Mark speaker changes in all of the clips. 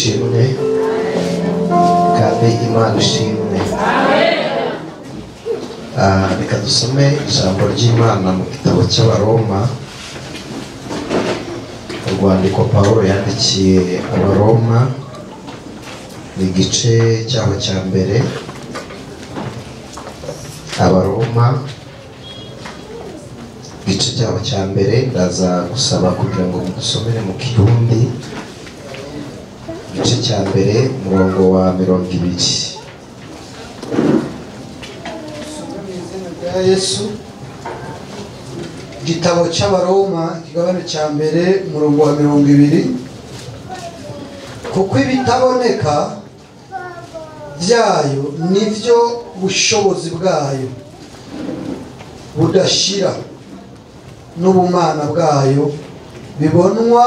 Speaker 1: Ishimwe kandi Imana ishimwe. Reka dusome ijambo ry'Imana mu gitabo cy'Abaroma, urwandiko Pawulo yandikiye Abaroma, ni igice cyaho cya mbere. Abaroma igice cyaho cya mbere, ndaza gusaba kugira ngo mudusomere mu Kirundi. Igice cya mbere umurongo wa 20.
Speaker 2: Yesu. Igitabo cy'Abaroma ikigabane cya mbere umurongo wa 20. Kuko ibitaboneka byayo nivyo bushobozi bwayo budashira n'ubumana bwayo bibonwa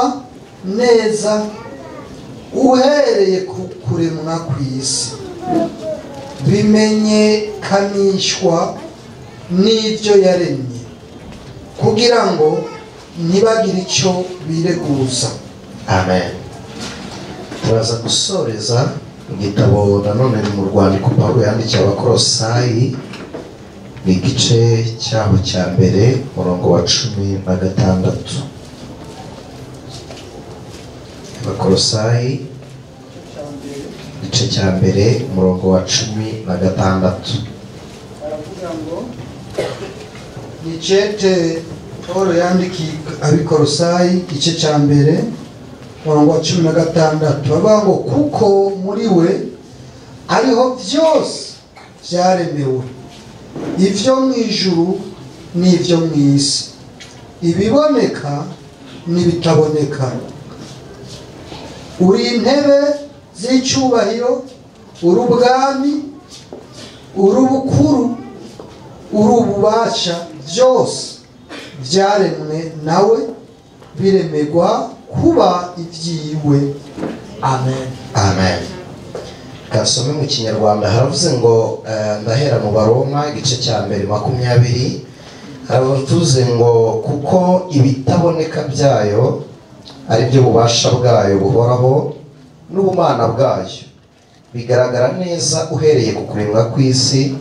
Speaker 2: neza uhereye ku kuremwa kw'isi, bimenyekanishwa n'ibyo yaremye, kugira ngo ntibagire icyo bireguza.
Speaker 1: Amen. Turaza gusoreza igitabo nanone mu rwandiko Pawulo yandikiye Abakolosayi, ni igice cyaho cya mbere umurongo wa 16. Abakolosayi igice cya mbere umurongo wa 16.
Speaker 2: Aravuga ngo ni cete Pawulo yandikiye Abakolosayi igice cya mbere umurongo wa 16, avuga ngo kuko muri we ariho byose byaremewe, ibyo mu ijuru n'ibyo mu isi, ibiboneka n'ibitaboneka, uri intebe z'icyubahiro, uri ubwami, uri ubukuru, uri ububasha, byose byaremwe nawe biremerwa kuba ibyiwe. Amen.
Speaker 1: Amen. Kasome mu Kinyarwanda haravuze ngo ndahera mu Baroma igice cya mbere 20, haravuze ngo kuko ibitaboneka byayo ari byo bubasha bwayo buhoraho n'ubumana bwayo bigaragara neza uhereye ku kuremwa kw'isi,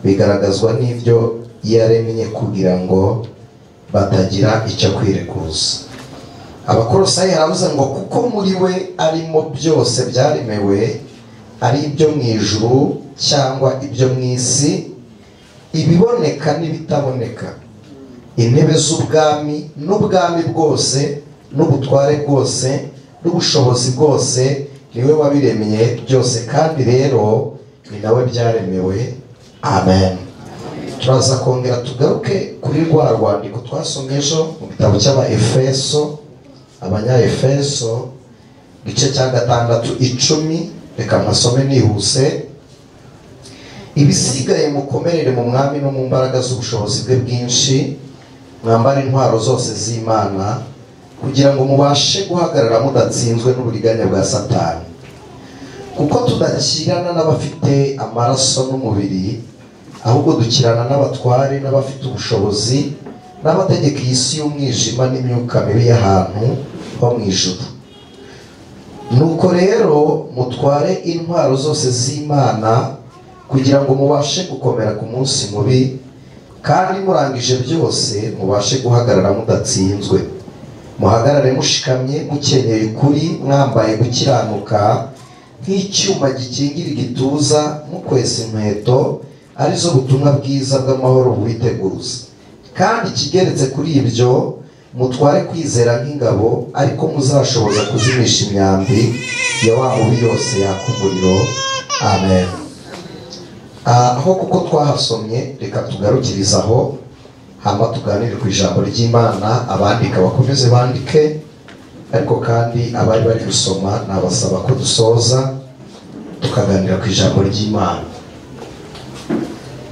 Speaker 1: bigaragazwa n'ibyo yaremye kugira ngo batagira icyo kwireguza. Abakolosayi haravuze ngo kuko muri we arimo byose byaremewe, ari ibyo mu ijuru cyangwa ibyo mu isi, ibiboneka n'ibitaboneka, intebe z'ubwami n'ubwami bwose n'ubutware bwose n'ubushobozi bwose, niwe wabiremye byose kandi rero ni nawe byaremewe. Amen. Turaza kongera tugaruke kuri rwa rwandiko twasomye ejo mu gitabo cy'Abaefeso, Abanyaefeso igice cya 6 10. Reka mpasome nihuse. Ibisigaye mukomerere mu mwami no mu mbaraga z'ubushobozi bwe bwinshi, mwambare intwaro zose z'Imana kugira ngo mubashe guhagarara mudatsinzwe n'uburiganya bwa Satani. Kuko tudakirana n'abafite amaraso n'umubiri, ahubwo dukirana n'abatware n'abafite ubushobozi n'abategeka iyi si y'umwijima n'imyuka mibi y'ahantu ho mu ijuru. Nuko rero mutware intwaro zose z'Imana kugira ngo mubashe gukomera ku munsi mubi, kandi murangije byose mubashe guhagarara mudatsinzwe. Muhagarare mushikamye, mukenyeye ukuri, mwambaye gukiranuka nk'icyuma gikingira igituza, mukwesa inkweto arizo butumwa bwiza bw'amahoro bwiteguza. Kandi ikigeretse kuri ibyo mutware kwizera nk'ingabo, ariko muzashoboza kuzimisha imyambi ya wa mubi yose yaka umuriro. Amen. Aho kuko twahasomye reka tugarukirize aho, hama tuganire ku ijambo ry'Imana. Abandika bakomeze bandike, ariko kandi abari bari gusoma nabasaba ko dusoza tukaganira ku ijambo ry'Imana.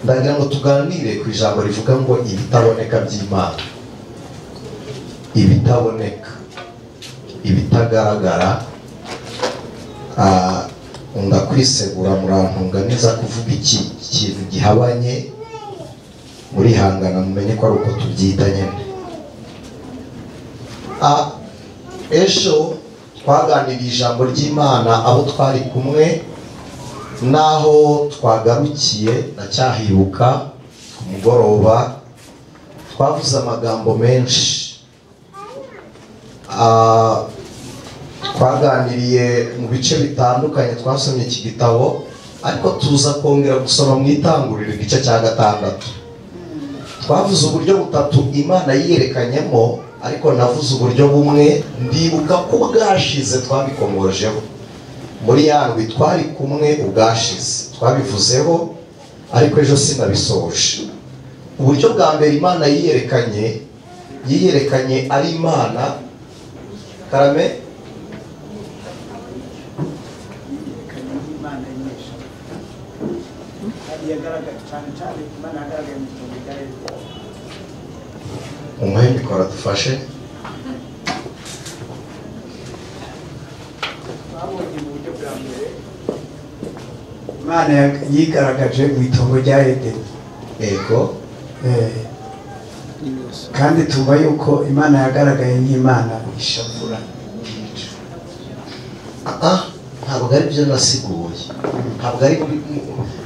Speaker 1: Ndagira ngo tuganire ku ijambo rivuga ngo ibitaboneka by'Imana, ibitaboneka, ibitagaragara. Ndakwisegura murantunga neza kuvuga iki kintu gihabanye, murihangana mumenye ko ari uko tubyita nyine. Ejo Twaganiriye ijambo ry'Imana abo twari kumwe, naho twagarukiye ndacyahibuka ku mugoroba. Twavuze amagambo menshi, twaganiriye mu bice bitandukanye, twasomye iki gitabo, ariko tuza kongera gusoma mu Itanguriro igice cya 6. Twavuze uburyo butatu Imana yiyerekanyemo, ariko navuze uburyo bumwe ndibuka ko bwashize twabikomojeho muri yandwi twari kumwe ubwashize twabivuzeho, ariko ejo sinabisoje. Uburyo bwa mbere Imana yiyerekanye ari Imana karame umuhe mikoro dufashe.
Speaker 2: Imana yigaragaje mu itongo rya Edeni.
Speaker 1: Yego.
Speaker 2: Kandi tumva yuko Imana yagaragaye nk'Imana ishavura.
Speaker 1: Ntabwo ari byo nasiguye, ntabwo ari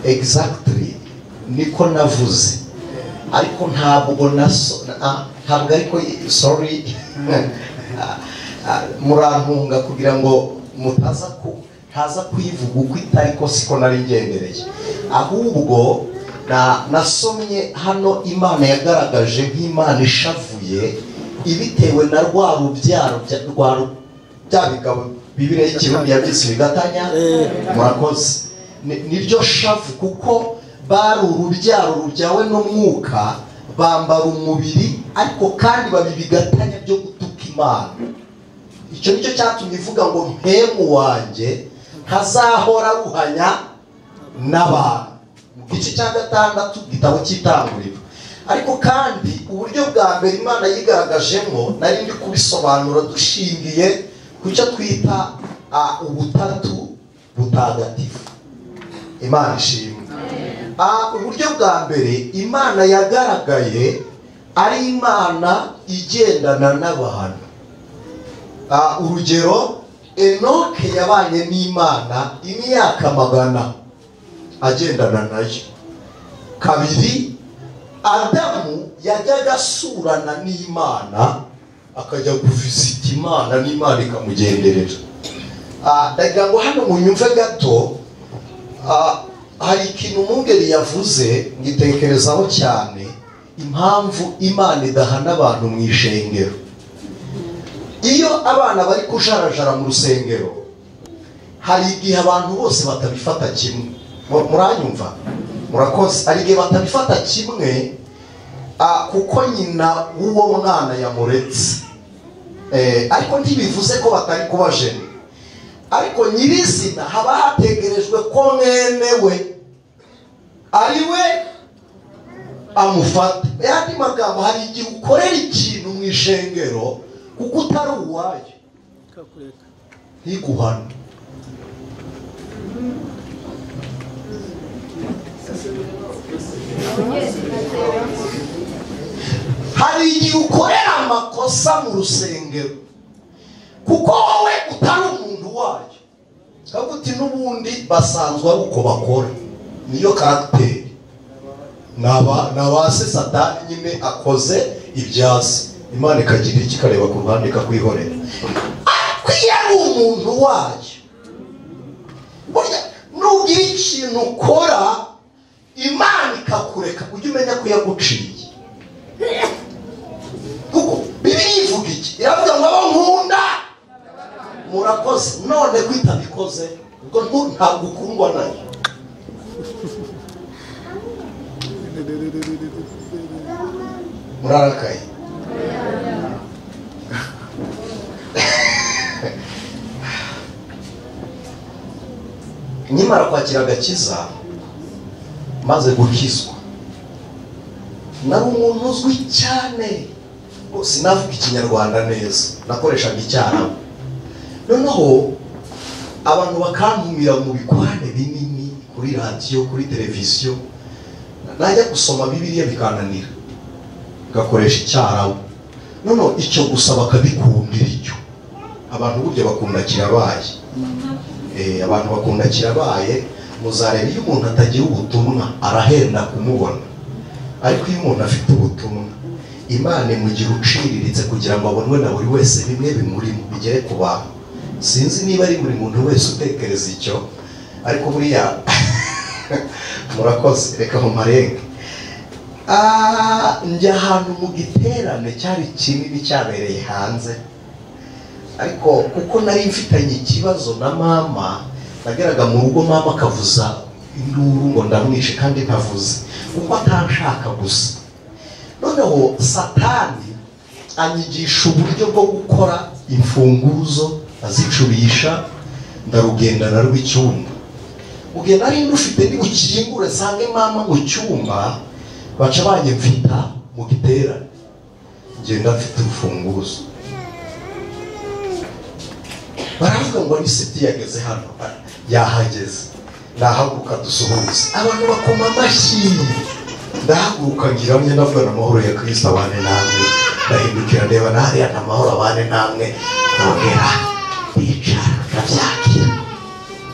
Speaker 1: exactly niko navuze, ariko ntabwo ntabwo ariko sorry murantunga kugira ngo mutaza ku ntaza kuyivuga uko itari ko siko nari ngendereye. Ahubwo nasomye hano Imana yagaragaje nk'Imana ishavuye ibitewe na rwa rubyaro rwa bya bigabo Bibiliya y'ikirundi yabyise bigatanya. Murakoze. Niryo shavu, kuko bari urubyaro rubyawe n'umwuka, bambara umubiri ariko kandi babibigatanya byo gutuka Imana. Icyo nicyo cyatumye ivuga ngo mpemu wanjye ntazahora ruhanya n'abantu. Mu gice cya 6 gitabo cy'Itanguriro. Ariko kandi uburyo bwa mbere Imana yigaragajemo nari ndi kubisobanura dushingiye ku cyo twita ubutatu butagatifu. Imana ishimwe. Uburyo bwa mbere Imana yagaragaye ari Imana igendana n'abantu. Urugero, Enoke yabanye n'Imana imyaka 100 agendana nayo. Kabiri, Adamu yajyaga asurana n'Imana, akajya kuvisita Imana n'Imana ikamugenderera. Ndagira ngo hano munyumve gato. Hari ikintu umwungeri yavuze ngitekerezaho cyane, impamvu Imana idahana abantu mu ishengero. Iyo abana bari kujarajara mu rusengero, hari igihe abantu bose batabifata kimwe. Muranyumva? Murakoze. Hari igihe batabifata kimwe kuko nyina w'uwo mwana yamuretse, ariko ntibivuze ko batari kubajene. Ariko nyirizina haba hategerejwe ko mwene we ari we amufata. Yandi magambo, hari igihe ukorera ikintu mu ishengero kuko utari uwayo ntiguhana. Hari igihe ukorera amakosa mu rusengero kuko wowe utari umuntu wayo, kaguti n'ubundi basanzwe ari uko bakora, niyo karagiteri. Naba se Satani nyine akoze ibyasi, Imana ikagira iki ikareba ku ruhande ikakwihorera. Ariko iyo ari umuntu wayo, burya nugira ikintu ukora Imana ikakureka, ujye umenya ko yaguciye. Kuko Bibiliya ivuga iki? Iravuga ngo abo nkunda murakoze, none ko itabikoze ubwo ntabwo ukundwa nayo. Murarakaye. Nkimara kwakira agakiza, maze gukizwa, nari umuntu uzwi cyane, sinavuga ikinyarwanda neza, nakoreshaga icyarabu. Noneho abantu bakantumira mu bikorane binini kuri radiyo, kuri televiziyo, najya gusoma Bibiliya bikananira, ngakoresha icyarabu. Noneho icyo gusa bakabikundira icyo. Abantu burya bakunda kirabaye. Abantu bakunda kirabaye. Muzareba iyo umuntu atagira ubutumwa arahenda kumubona, ariko iyo umuntu afite ubutumwa Imana imugira uciriritse kugira ngo abonwe na buri wese, bimwe bimurimo bigere ku bantu. Sinzi niba ari buri muntu wese utekereza icyo, ariko buriya murakoze, reka mu marenge. Njya ahantu mu giterane cyari kinini cyabereye hanze, ariko kuko nari mfitanye ikibazo na mama, nageraga mu rugo mama akavuza induru ngo ndamwishe kandi ntavuze kuko atanshaka gusa. Noneho Satani anyigisha uburyo bwo gukora imfunguzo azicurisha, ndarugendana rw'icyumba. Ugenda ari ndufite ndibukingure sange mama mu cyumba, baca banyemfita mu giterane, ngenda mfite urufunguzo. Baravuga ngo ni siti yageze hano, yahageze. Ndahaguruka dusuhuze, abantu bakoma amashyi. Ndahaguruka ngira njye ndavuga amahoro ya Kristo abane namwe. Ndahindukira ndeba nahariya amahoro abane namwe, ndongera ndicara ndabyakira.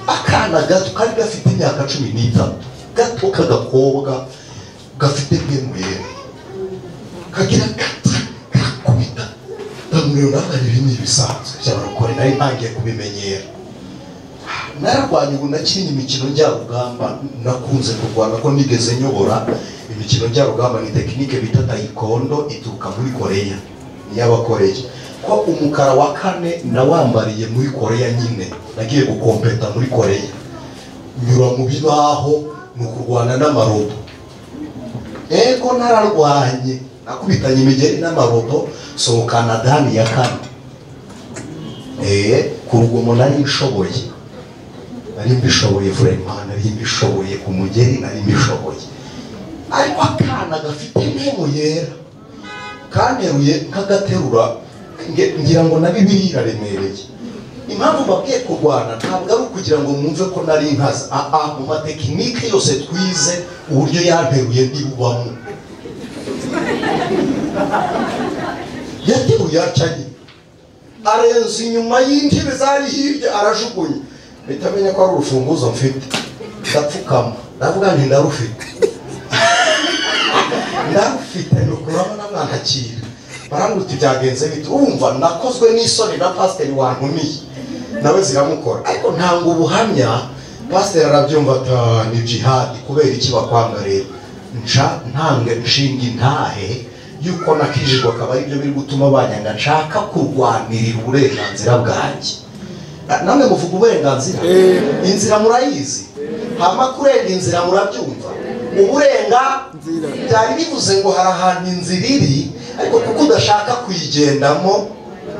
Speaker 1: Akana gato kari gafite imyaka 13, gato k'agakobwa gafite bwemuyera, kagira gata kakubita. Ndamureba ndavuga ibi ni ibisanzwe by'abarokore, nari ntangiye kubimenyera. Nararwanye ubu nakinnye imikino njyarugamba, nakunze kurwana ko nigeze nyobora imikino njyarugamba. Ni tekinike bita taekwondo, ituruka muri Korea, y'Abakoreya. Ko umukara wa kane nawambariye muri Korea nyine, nagiye gukompeta muri Korea, nyura mu bibaho ni ukurwana n'amarobo. Ego nararwanye, nakubitanye imigeri n'amarobo, sohokana dani ya kane. Ku rugomo nari nshoboye, nari mbishoboye vraiment, nari mbishoboye ku mugeri, nari mbishoboye. Ariko akana gafite impemu yera kanteruye nk'agaterura, ngira ngo na Bibiliya iraremereye. Impamvu mbabwiye kurwana ntabwo ari ukugira ngo mwumve ko nari nkaza. Mu matekinike yose twize uburyo yanteruye ntibubamo. Yateruye acanye, arenza inyuma y'intebe zari hirya, arajugunya. Mpita menya ko ari urufunguzo mfite, ndapfukama ndavuga nti ndarufite, ndarufite. Nukuramo namwanakira, barambwira uti byagenze bite? Urumva nakozwe n'isoni na pasiteri wantumiye, nawe ziramukora. Ariko ntanga ubuhamya, pasiteri arabyumva ati ni jihadi. Kubera iki bakwanga rero? Nca ntange nshinga intahe yuko nakijijwe, akaba aribyo biri gutuma banyanga. Nshaka kurwanirira uburenganzira bwanjye. Namwe muvuga uburenganzira, inzira murayizi, hama kurenga inzira murabyumva. Uburenga byari bivuze ngo hari ahantu inzira iri, ariko kuko udashaka kuyigendamo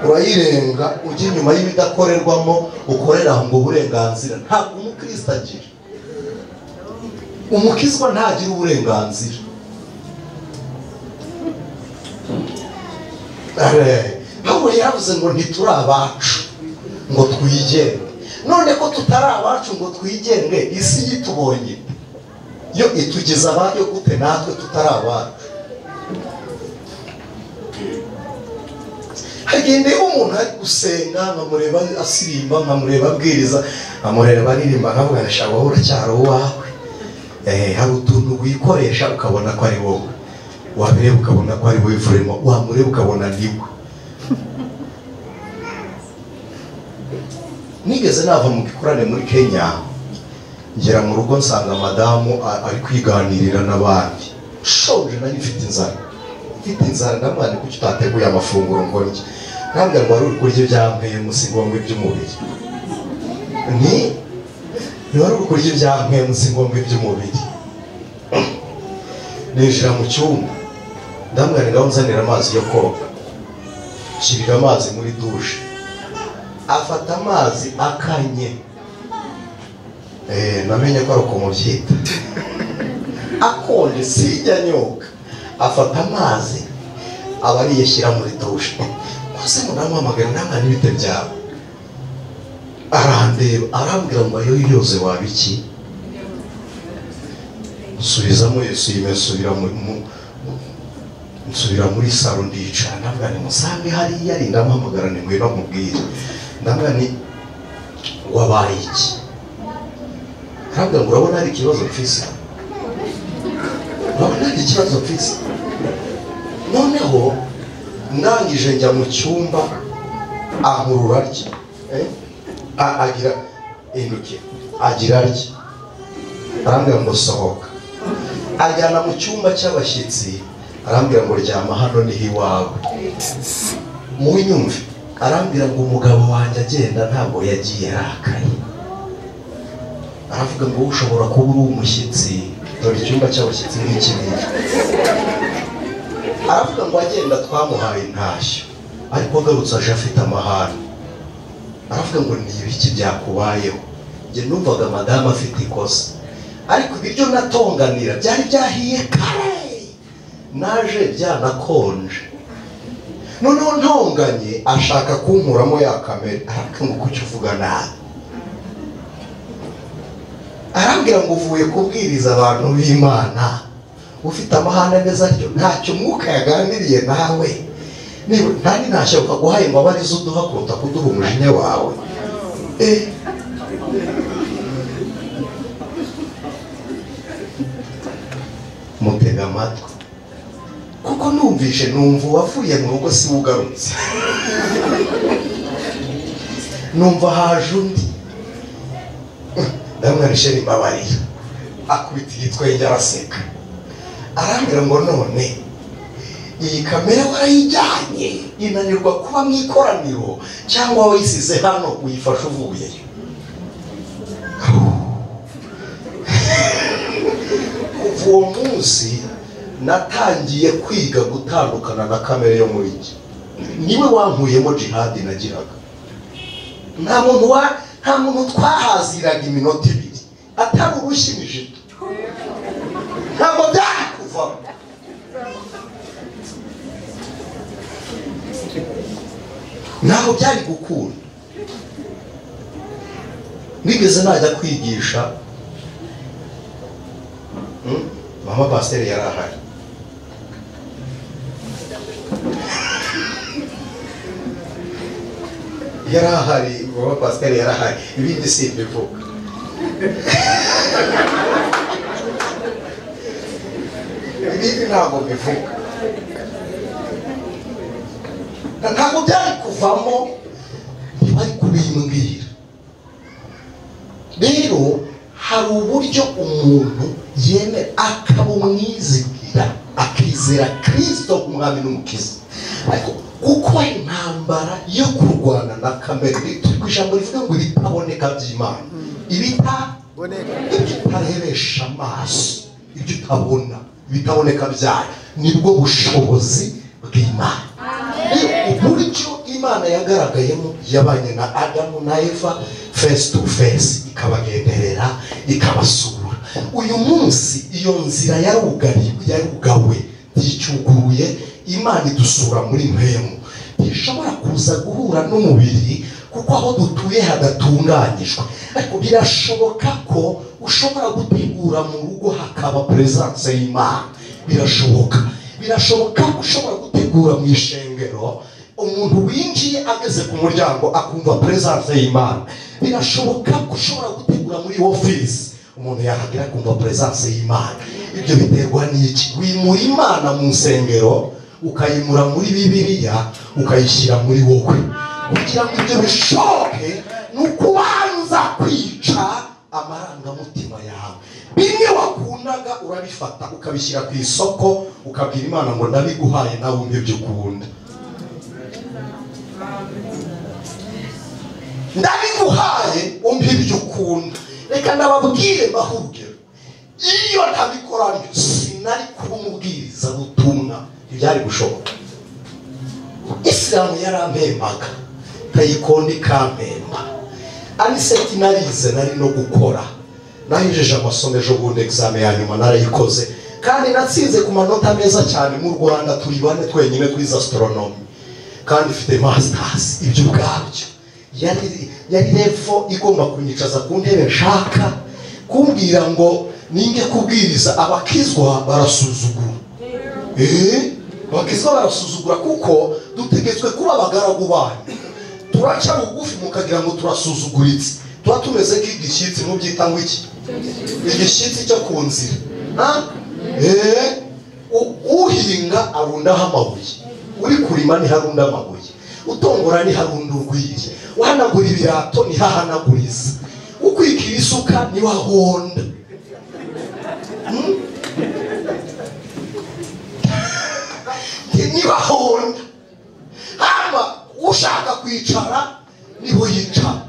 Speaker 1: urayirenga, ujya inyuma y'ibidakorerwamo, ukorera aho ngo uburenganzira. Ntabwo umukristo agira, umukizwa ntagira uburenganzira. Pawulo yaravuze ngo ntituri abacu ngo twigenge. None ko tutari abacu ngo twigenge, isi yitubonye yo itugeza abayo gute natwe tutari abacu? Hagende umuntu ari gusenga, nkamureba asirimba, nkamureba abwiriza, nkamureba aririmba, nkavuga nshaka wowe uracyari uwawe. Hari utuntu wikoresha ukabona ko ari wowe, wabireba ukabona ko ari wowe vraiment, wamureba ukabona niwe. Nigeze nava mu gikorane muri Kenya, ngera mu rugo nsanga madamu ari kwiganirira n'abandi. Shonje, nari mfite inzara, mfite inzara. Ndamwana kuki utateguye amafunguro ngo ndye? Ntabwo ngo wari uri kurya ibyampeye musi ngombwa iby'umubiri. Ni wari uri kurya ibyampeye musi ngombwa iby'umubiri. Ninjira mu cyumba, ndamwana ngaho nzanira amazi yo koga, nshyirira amazi muri dushe. Afata amazi akanye, namenye ko ari uko mubyita, akonje sijya nyoga. Afata amazi aba ariyashyira muri dushe. Maze ngo ndamuhamagara, ndamwana ibite byawe. Arandeba arambwira ngo ayo yose waba iki? Nsubizamo Yesu, nsubira muri salo ndicara, ndavuga nti musange hariya ari. Ndamuhamagara nti ngwino nkubwire. Ndamubwira nti wabaye iki? Arambwira ngo urabona hari ikibazo mfise, urabona hari ikibazo mfise. Noneho ndangije njya mu cyumba, ankurura arya, agira induke, agira arya, arambwira ngo sohoka. Ajyana mu cyumba cy'abashyitsi, arambwira ngo ryama hano niho iwawe. Munyumve, arambwira ngo umugabo wanjye agenda ntabwo yagiye arakaye, aravuga ngo ushobora kuba uri umushyitsi, dore icyumba cy'abashyitsi nk'iki ngiki. Aravuga ngo agenda twamuhaye intashyo, ariko agarutse aje afite amahane. Aravuga ngo ni ibiki byakubayeho? Njye numvaga madamu afite ikosa, ariko ibiryo natonganira byari byahiye kare, naje byanakonje. Noneho ntonganye ashaka kunkuramo ya kamere, arambwira ngo kuki uvuga nabi? Arambwira ngo uvuye kubwiriza abantu b'Imana ufite amahane ameze atyo, ntacyo umwuka yaganiriye nawe, nta n'intashyo ukaguhaye ngo abe arizo uduha kuruta kuduha umujinya wawe. Mutega amatwi, kuko numvise numva uwavuye mu rugo si ugarutse, numva haje undi. Ndamwira sheri mbabarira, akubita igitwenge araseka, arambwira ngo none iyi kamera warayijyanye inanirwa kuba mu ikoraniro, cyangwa wayisize hano uyifashe uvuyeyo? Kuva uwo munsi natangiye kwiga gutandukana na kamere yo muri njye. Niwe wankuyemo jihadi nagiraga. Nta muntu twahaziraga iminota ibiri atari urushyi imijito, ntabwo byari kuvamo. Ntabwo byari gukunda. Nigeze najya kwigisha, mama pasiteri yari ahari, yari ahari, mama pasiteri yari ahari, ibindi simbivuga. Ibindi ntabwo mbivuga, ntabwo byari kuvamo, ntibari kubimbwira. Rero hari uburyo umuntu yemera akaba umwizigira, akizera Kristo nk'umwami n'umukiza, ariko kuko intambara yo kurwana na kamere, turi ku ijambo rivuga ngo ibitaboneka by'Imana, ibitaboneka, ibyo utarebesha amaso, ibyo utabona, ibitaboneka byayo, nibwo bushobozi bw'Imana. Uburyo Imana yagaragayemo yabanye na Adamu na Eva face to face, ikabagenderera, ikabasura. Uyu munsi iyo nzira yarugawe, nticyuguruye. Imana idusura muri mpemu, ntishobora kuza guhura n'umubiri kuko aho dutuye hadatunganyijwe, ariko birashoboka ko ushobora gutegura mu rugo hakaba presence y'Imana. Birashoboka, birashoboka ko ushobora gutegura mu ishengero umuntu winjiye ageze ku muryango akumva presence y'Imana. Birashoboka ko ushobora gutegura muri office umuntu yahagera akumva presence y'Imana. Ibyo biterwa n'iki? Wimura Imana mu nsengero, ukayimura muri Bibiliya, ukayishyira muri wowe. Kugira ngo ibyo bishoboke ni ukubanza kwica amarangamutima yawe. Bimwe wakundaga urabifata ukabishyira ku isoko, ukabwira Imana ngo ndabiguhaye nawe umpe ibyo ukunda, ndabiguhaye umpe ibyo ukunda. Reka ndababwire mbahe urugero, iyo ntabikora sinari kuba umubwirizabutumwa, ntibyari gushoboka. Isilamu yarampembaga, tayikondi ikampemba, aniseti narize, nari no gukora, nahejeje amasomo ejo bundi, examen ya nyuma narayikoze, kandi natsinze ku manota meza cyane. Mu Rwanda turi bane twenyine twize astronomy, kandi ifite masters. Ibyo ubwabyo yari refo igomba kunyicaza ku ntebe nshaka, kumbwira ngo ninge kubwiriza. Abakizwa barasuzugura, abakizwa barasuzugura, kuko dutegetswe kuba abagaragu banyu. Turaca bugufi mukagira ngo turasuzuguritse. Tuba tumeze nk'igishyitsi, mubyita ngo iki? Igishyitsi cyo ku nzira. Uhinga arundaho amabuye, uri kurima ntiharunda amabuye, utongora ntiharunda urwiri, uhanagura ibirato ntihahanaguriza, ukwikira isuka niwahonda. Ntibahonda. Hama ushaka kwicara niho yicara,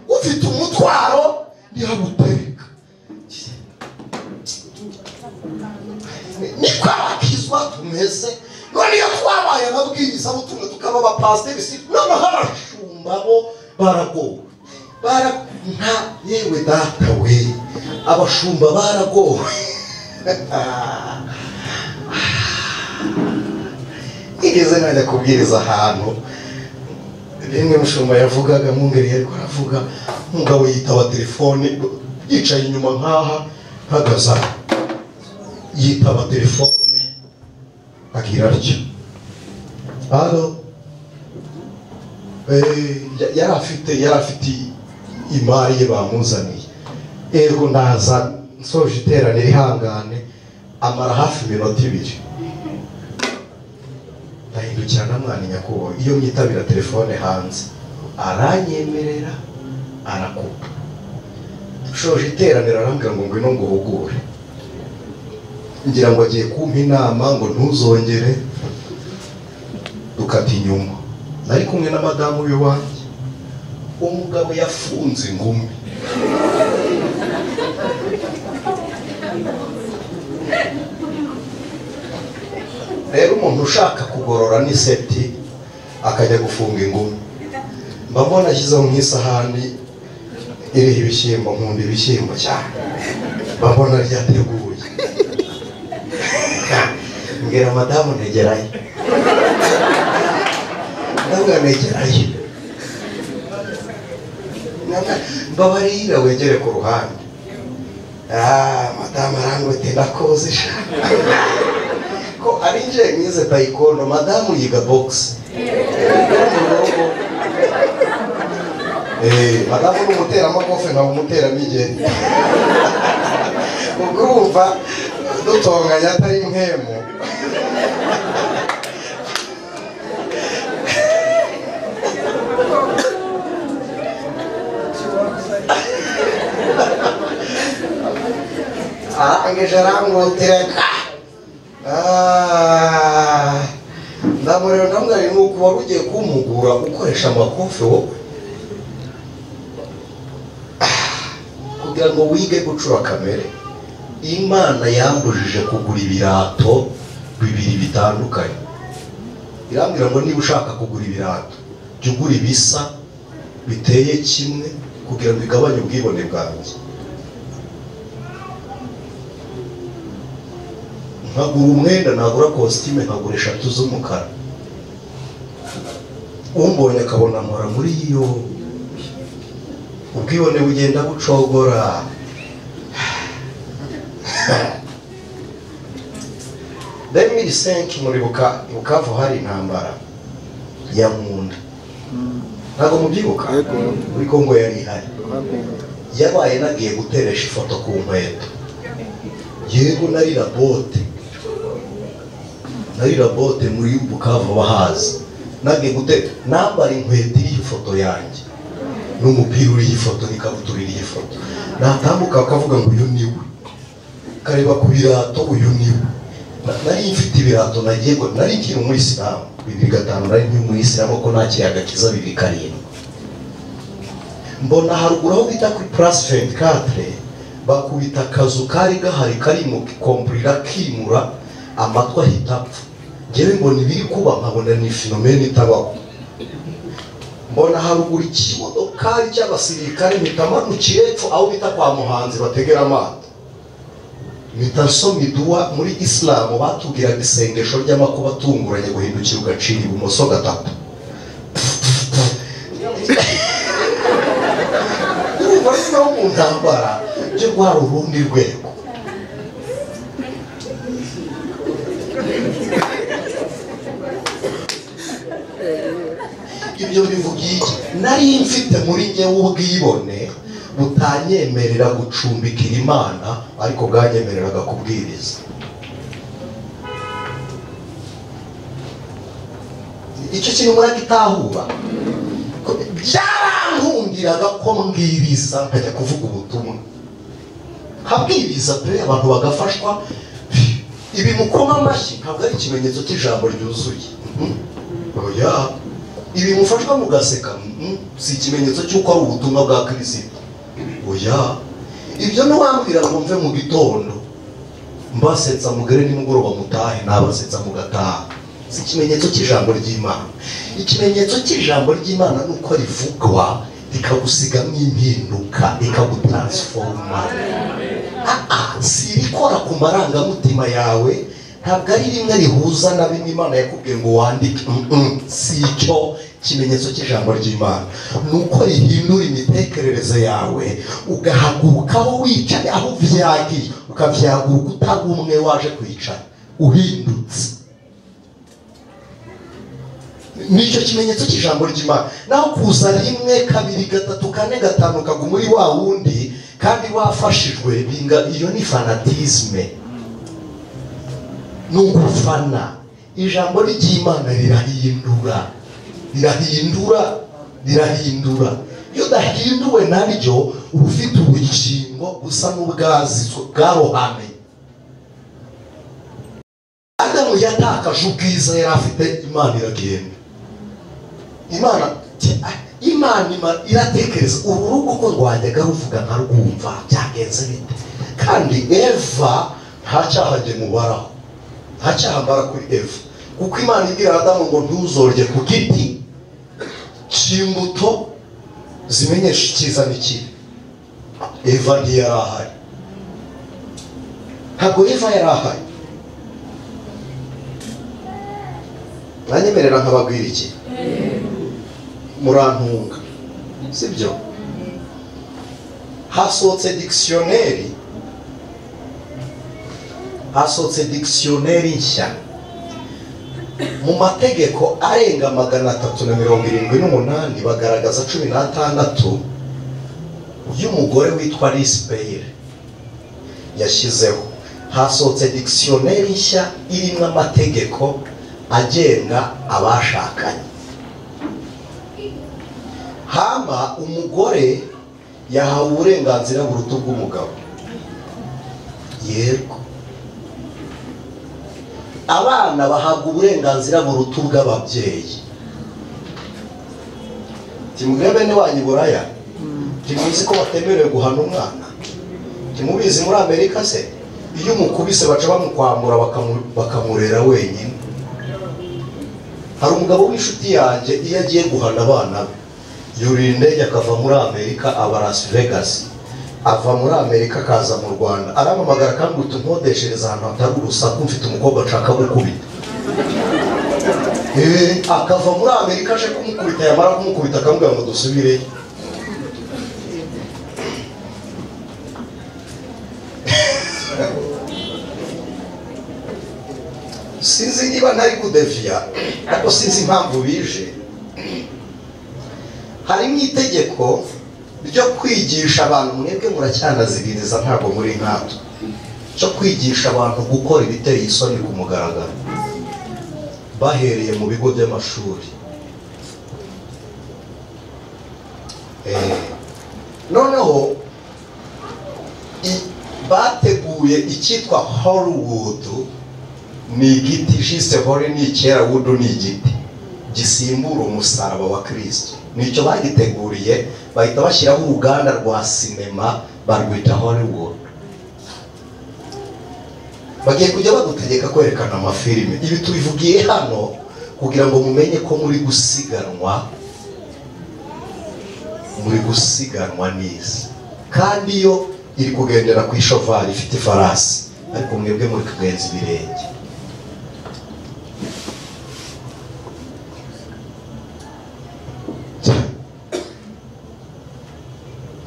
Speaker 1: ufite umutwaro ntihabutereka. Niko abakizwa tumeze. None iyo twabaye ababwirizabutumwa tukaba abapasiteri, noneho abashumba bo baragowe. Nta yewe data we, abashumba baragowe. Igeze najya kubwiriza ahantu rimwe mushumba yavugaga, mwungeri ariko aravuga, umugabo yitaba telefone yicaye inyuma nkaha mpagaza, yitaba telefone agira atyo, alo. Yari afite imari ye bamuzaniye. Ego ndaza nsoje iteraniro ihangane, amara hafi iminota 2. Ndahindukira namwana nyakubahwa, iyo mwitabira telefone hanze aranyemerera arakupa. Dushoje iteraniro arambwira ngo ngwino nguhugure, ngira ngo agiye kumpa inama ngo ntuzongere. Dukata inyuma, nari kumwe na madamu w'iwanjye. Umugabo yafunze ingumi. Rero umuntu ushaka kugorora n'iseti akajya gufunga ingumi, mba mbona ashyizeho nk'isahani iriho ibishyimbo, nkunda ibishyimbo cyane, mba mbona ryateguye. Mbwira madamu ntegerayo, ndabwira ntegerayo, mbabarira wegere ku ruhande. Madamu arangwete ndakoze sha, ko ari nje mwize taekwondo, madamu yiga box. Madamu ni umuteramakofe nkaba umuteramigeri. Ubwo urumva dutonganya atari nkemu. Arangije arangutireka. Ndamureba ndamubwira nuko wari ugiye kumpugura ukoresha amakofe wowe, kugira ngo wige gucura kamere. Imana yambujije kugura ibirato 2 bitandukanye. Irambwira ngo niba ushaka kugura ibirato jya ugura ibisa biteye kimwe kugira ngo igabanye ubwibone bwanjye. Nkagura umwenda, nagura kositime, nkagura 3 z'umukara. Umbonye akabona nkora muri iyo, ubwibone bugenda bucogora. 2005 muri Bukavu hari intambara ya Nkunda. Ntabwo mubyibuka? Muri Kongo yari ihari. Yabaye nagiye guteresha ifoto ku nkweto. Yego nari rabote. Nari rabote muri Bukavu bahazi. Nagiye gute nambara inkweto iriho ifoto yanjye n'umupira uriho ifoto n'ikabutura iriho ifoto. Natambuka bakavuga ngo uyu niwe. Kareba ku birato uyu niwe. Nari mfite ibirato nagiye nari nkiri umuyisilamu 2005, nari nkiri umuyisilamu ko nakiriye agakiza 2007. Mbona haruguru aho bita kuri Place 24 bakubita akazu kari gahari kari mu komplira kimura amatwi ahita apfa. Njyewe mbona ibiri kuba nkabona ni phenomene itabaho. Mbona haruguru ikimodokari cy'abasirikare mpita manukira epfo aho bita kwa Muhanzi bategera amato. Mpita nsoma iduwa muri Isilamu batubwiraga isengesho ry'amakuba atunguranye, guhindukira ugacira ibumoso 3. Urumva noneho mu ntambara byo rwari urundi rwego. Ibyo bivuga iki? Nari mfite muri njye ubwibone butanyemerera gucumbikira Imana, ariko bwanyemereraga kubwiriza. Icyo kintu muragitahura. Byarankundiraga ko mbwiriza nkajya kuvuga ubutumwa, nkabwiriza pe, abantu bagafashwa. Ibi mukoma amashyi ntabwo ari ikimenyetso cy'ijambo ryuzuye. Oya, ibi mufashwa mugaseka si ikimenyetso cy'uko ari ubutumwa bwa Kristo. Oya, ibyo ntiwambwira ngo mve mu gitondo mbasetsa mugere nimugoroba mutahe, nabasetsa mugataha. Si ikimenyetso cy'ijambo ry'Imana. Ikimenyetso cy'ijambo ry'Imana ni uko rivugwa rikagusigamo impinduka, rikagutransforma. Si irikora ku marangamutima yawe, ntabwo ari rimwe rihuza na bimwe Imana yakubwiye ngo wandike. Si icyo kimenyetso cy'ijambo ry'Imana. Ni uko rihindura imitekerereze yawe, ugahaguruka aho wicaye, aho uvyagiye, ukavyaguruka utari umwe waje kwicara, uhindutse. Nicyo kimenyetso cy'ijambo ry'Imana. Naho kuza rimwe, kabiri, gatatu, kane, gatanu, ukaguma uri wa wundi kandi wafashijwe, binga iyo ni fanatisme, ni ugufana. Ijambo ry'Imana rirahindura, rirahindura, rirahindura. Iyo udahinduwe naryo uba ufite ubugingo busa n'ubwazizwe bwarohame. Adamu yatakaje ubwiza yari afite, Imana iragenda. Imana iratekereza, uru rugo ko rwajyaga ruvuga nkarwumva byagenze bite? Kandi Eva nta cyaha njye mubaraho, nta cyaha mbara kuri Eva, kuko Imana ibwira Adamu ngo ntuzorye ku giti cy'imbuto zimenyesha icyiza n'ikibi. Eva ntiyari ahari, ntabwo Eva yari ahari. Nanyemerera nkababwira iki? Murantunga, sibyo? Hasohotse dictionnaire, hasohotse dictionnaire nshya mu mategeko arenga 378, bagaragaza 16 y'umugore witwa Alice Bailey yashyizeho. Hasohotse dictionnaire nshya irimo amategeko agenga abashakanye. Hama umugore yahawe uburenganzira buruta ubw'umugabo. Yego, abana bahabwa uburenganzira buruta ubw'ababyeyi. Timubwire bene wanyu Buraya, timuzi ko batemerewe guhana umwana? Timubizi muri Amerika se? Iyo umukubise baca bamukwambura bakamurera wenyine. Hari umugabo w'inshuti yanjye, iyo agiye guhana abana be yurira indege akava muri Amerika aba Las Vegas, ava muri Amerika akaza mu Rwanda, arampamagara akambwira uti nkodeshereza ahantu hatari urusaku, mfite umukobwa nshaka gukubita. Akava muri Amerika aje kumukubita, yamara kumukubita akamubwira ngo dusubireyo. Sinzi niba ntari kudeviya, ariko sinzi impamvu bije. Harimo itegeko ryo kwigisha abantu, mwebwe muracyanaziririza ntabwo muri nkato, cyo kwigisha abantu gukora ibiteye isoni ku mugaragaro bahereye mu bigo by'amashuri. Noneho bateguye icyitwa Hollywood. Ni igiti jise hori ni icyera, wood ni igiti gisimbura umusaraba wa Kristo. Nicyo bagiteguriye, bahita bashyiraho uruganda rwa sinema barwita Hollywood. Bagiye kujya bagutegeka kwerekana amafilime. Ibi tubivugiye hano kugira ngo mumenye ko muri gusiganwa, muri gusiganwa n'isi. Kandi iyo iri kugendera ku ishovari ifite ifarasi, ariko mwebwe muri kugenza ibirenge.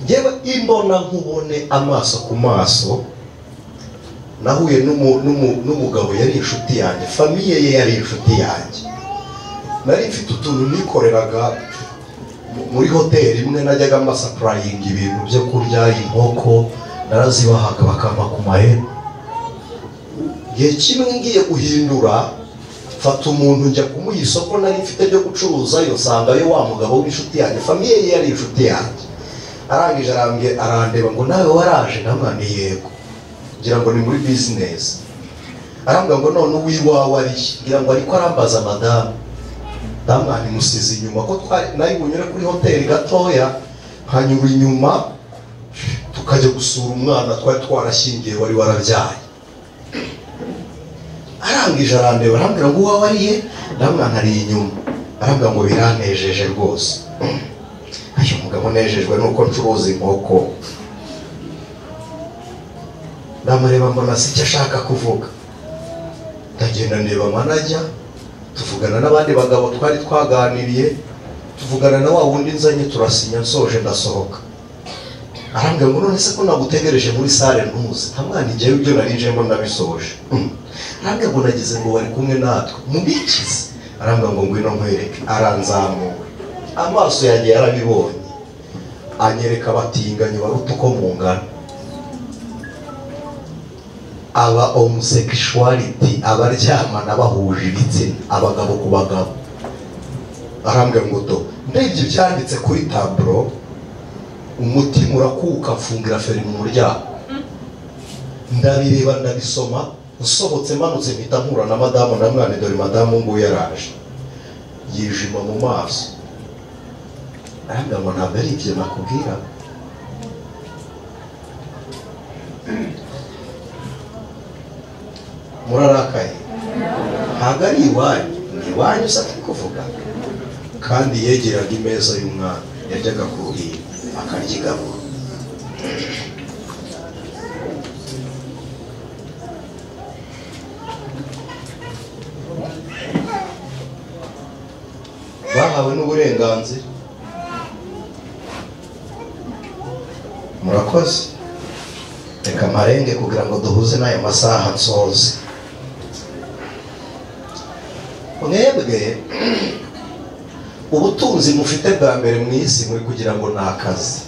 Speaker 1: Njyewe imbona nkubone amaso ku maso, nahuye n'umugabo yari inshuti yanjye, famiye ye yari inshuti yanjye. Nari mfite utuntu nikoreraga Muri hoteli imwe najyaga mbasapurayinga ibintu byo kurya, inkoko narazibahaga bakampa ku mahera. Igihe kimwe ngiye guhindura, mfata umuntu njya kumuha isoko nari mfite ryo gucuruzayo, nsangayo wa mugabo w'inshuti yanjye, famiye ye yari inshuti yanjye. Arangije arandeba ngo nawe waraje? Ndamubwira yego, ngira ngo ni muri business. Arambwira ngo none uwiwawe ari he? Ngira ngo ariko arambaza madamu. Ndamwani musize inyuma ko twari nari bunyure kuri hoteli gatoya, nkanyura inyuma tukajya gusura umwana twari twarashyingiye wari warabyaye. Arangije arandeba arambwira ngo uwawe ari he? Ndamwana ari inyuma. Arambwira ngo biranejeje rwose. Ayo mugabo nejejwe nuko ncuruza inkoko. Ndamureba mbona si icyo ashaka kuvuga. Ndagenda ndeba manajya, tuvugana n'abandi bagabo twari twaganiriye, tuvugana na wa wundi nzanye, turasinya, nsoje ndasohoka. Arambwira ngo none se ko nagutegereje muri sale ntuze? Ntamwana njyewe ibyo narijemo ndabisoje. Arambwira ngo nagize ngo wari kumwe natwe mubikize. Arambwira ngo ngwino nkwereke. Aranzamura, amaso yanjye yarabibonye, anyereka abatinganyi baruta uko mungana, aba homosexuality, abaryamana bahuje ibitsina, abagabo ku bagabo. Arambwira ngo do ndebye ibyanditse kuri taburo, umutima urakuka, mfungira feri mu muryango. Ndabireba ndabisoma, nsohotse manutse mpita mpura na madamu na mwana. Dore madamu nguyu yaraje, yijima mu maso. Arambwira ngo ntabwo ari ibyo nakubwira. Murarakaye? Ntabwo ari iwanyu, ni iwanyu se turi kuvuga. Kandi yegeraga imeza y'umwana, yajyaga ku ruhimbi akarya igaburo. Bahawe n'uburenganzira. Murakoze. Reka mparenge kugira ngo duhuze n'aya masaha nsoze. Mwebwe ubutunzi mufite bwa mbere mu isi muri kugira ngo ni akazi,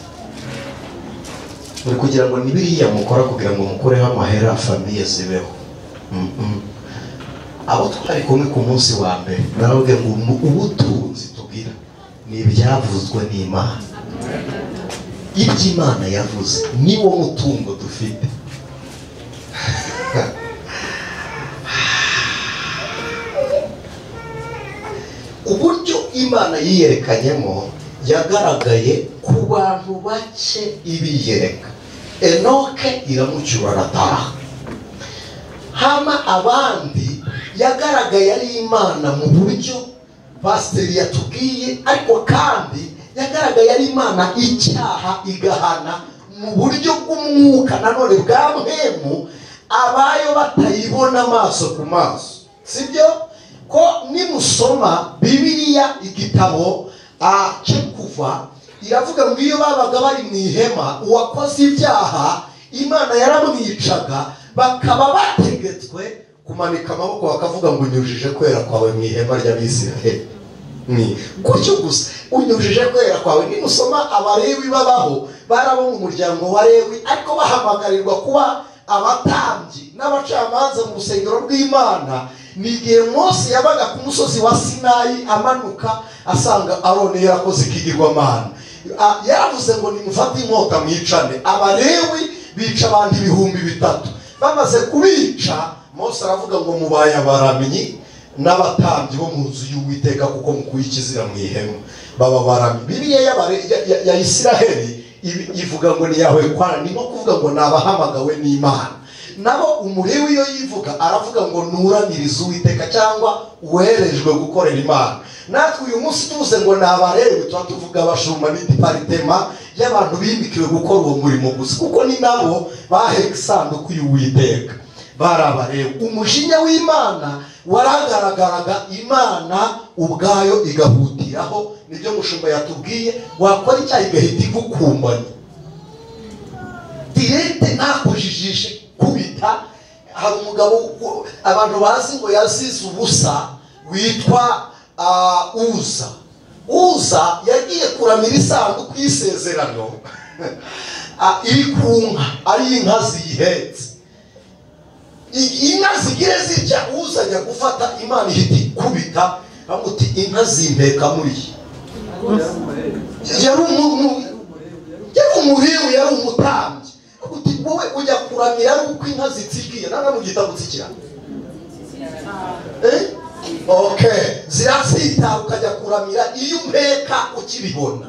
Speaker 1: muri kugira ngo ni biriya mukora kugira ngo mukureho amahera famiye zibeho. Abo twari kumwe ku munsi wa mbere narababwiye ngo ubutunzi tugira ni ibyavuzwe n'Imana. Ibyo Imana yavuze niwo mutungo dufite. Uburyo Imana yiyerekanyemo yagaragaye ku bantu bake ibiyereka. Enoke iramucyura arataha. Hama abandi yagaragaye ari Imana mu buryo pasiteri yatubwiye, ariko kandi yagaragaye ari Imana icyaha igahana mu buryo bw'umwuka nanone bwa mpemu, abayo batayibona amaso ku maso. Sibyo? Ko nimusoma Bibiliya igitabo cyo Kuva iravuga ngo iyo babaga bari mu ihema, uwakoze ibyaha Imana yaramwicaga, bakaba bategetswe kumanika amaboko bakavuga ngo unyujije kwera kwawe mu ihema ry'Abisiraheli. Ni gutyo gusa, unyujije kwera kwawe. Nimusoma Abalewi babaho, barabo mu muryango wa Lewi, ariko bahamagarirwa kuba abatambyi n'abacamanza mu rusengero rw'Imana. Ni igihe Mose yabaga ku musozi wa Sinayi amanuka asanga Aroni yarakoze ikigirwamana. Yaravuze ngo nimufate inkota mwicane. Abalewi bica abantu 3000. Bamaze kubica, Mose aravuga ngo mubaye abaramyi n'abatambyi bo mu nzu y'Uwiteka kuko mukuye ikizira mu ihema. Baba baramyi. Bibiliya ya Isiraheli ivuga ngo ni Yahwe kwana, ni nko kuvuga ngo nabahamagawe n'Imana. Nabo Umulewi iyo yivuga aravuga ngo nuramiriza Uwiteka cyangwa uwerejwe gukorera Imana. Natwe uyu munsi tuvuze ngo nabarewe tuba tuvuga abashumba n'idiparitema y'abantu bimikiwe gukora uwo murimo gusa, kuko ni nabo baheka isanduku y'Uwiteka. Barabarewe. Umujinya w'Imana waragaragaraga, Imana ubwayo igahutiraho. Nibyo mushumba yatubwiye, wakora icyaha igahita igukumbanya direte, ntakujijishe kubita. Hari umugabo abantu bazi ngo yazize ubusa witwa Uza. Uza yagiye kuramira isanduku y'isezerano iri ku nka, ari inka ziyihetse. Inka zigire zirya, Uza ajya gufata, Imana ihita ikubita amuti inka zimpeka muri. Yari umurebu, yari umutambyi. Uti wowe ujya kuramira ari uko inka zitsikiye, nanga mugita gutsikira. Okay, ziratsita ukajya kuramira iyo umpeka ukibibona.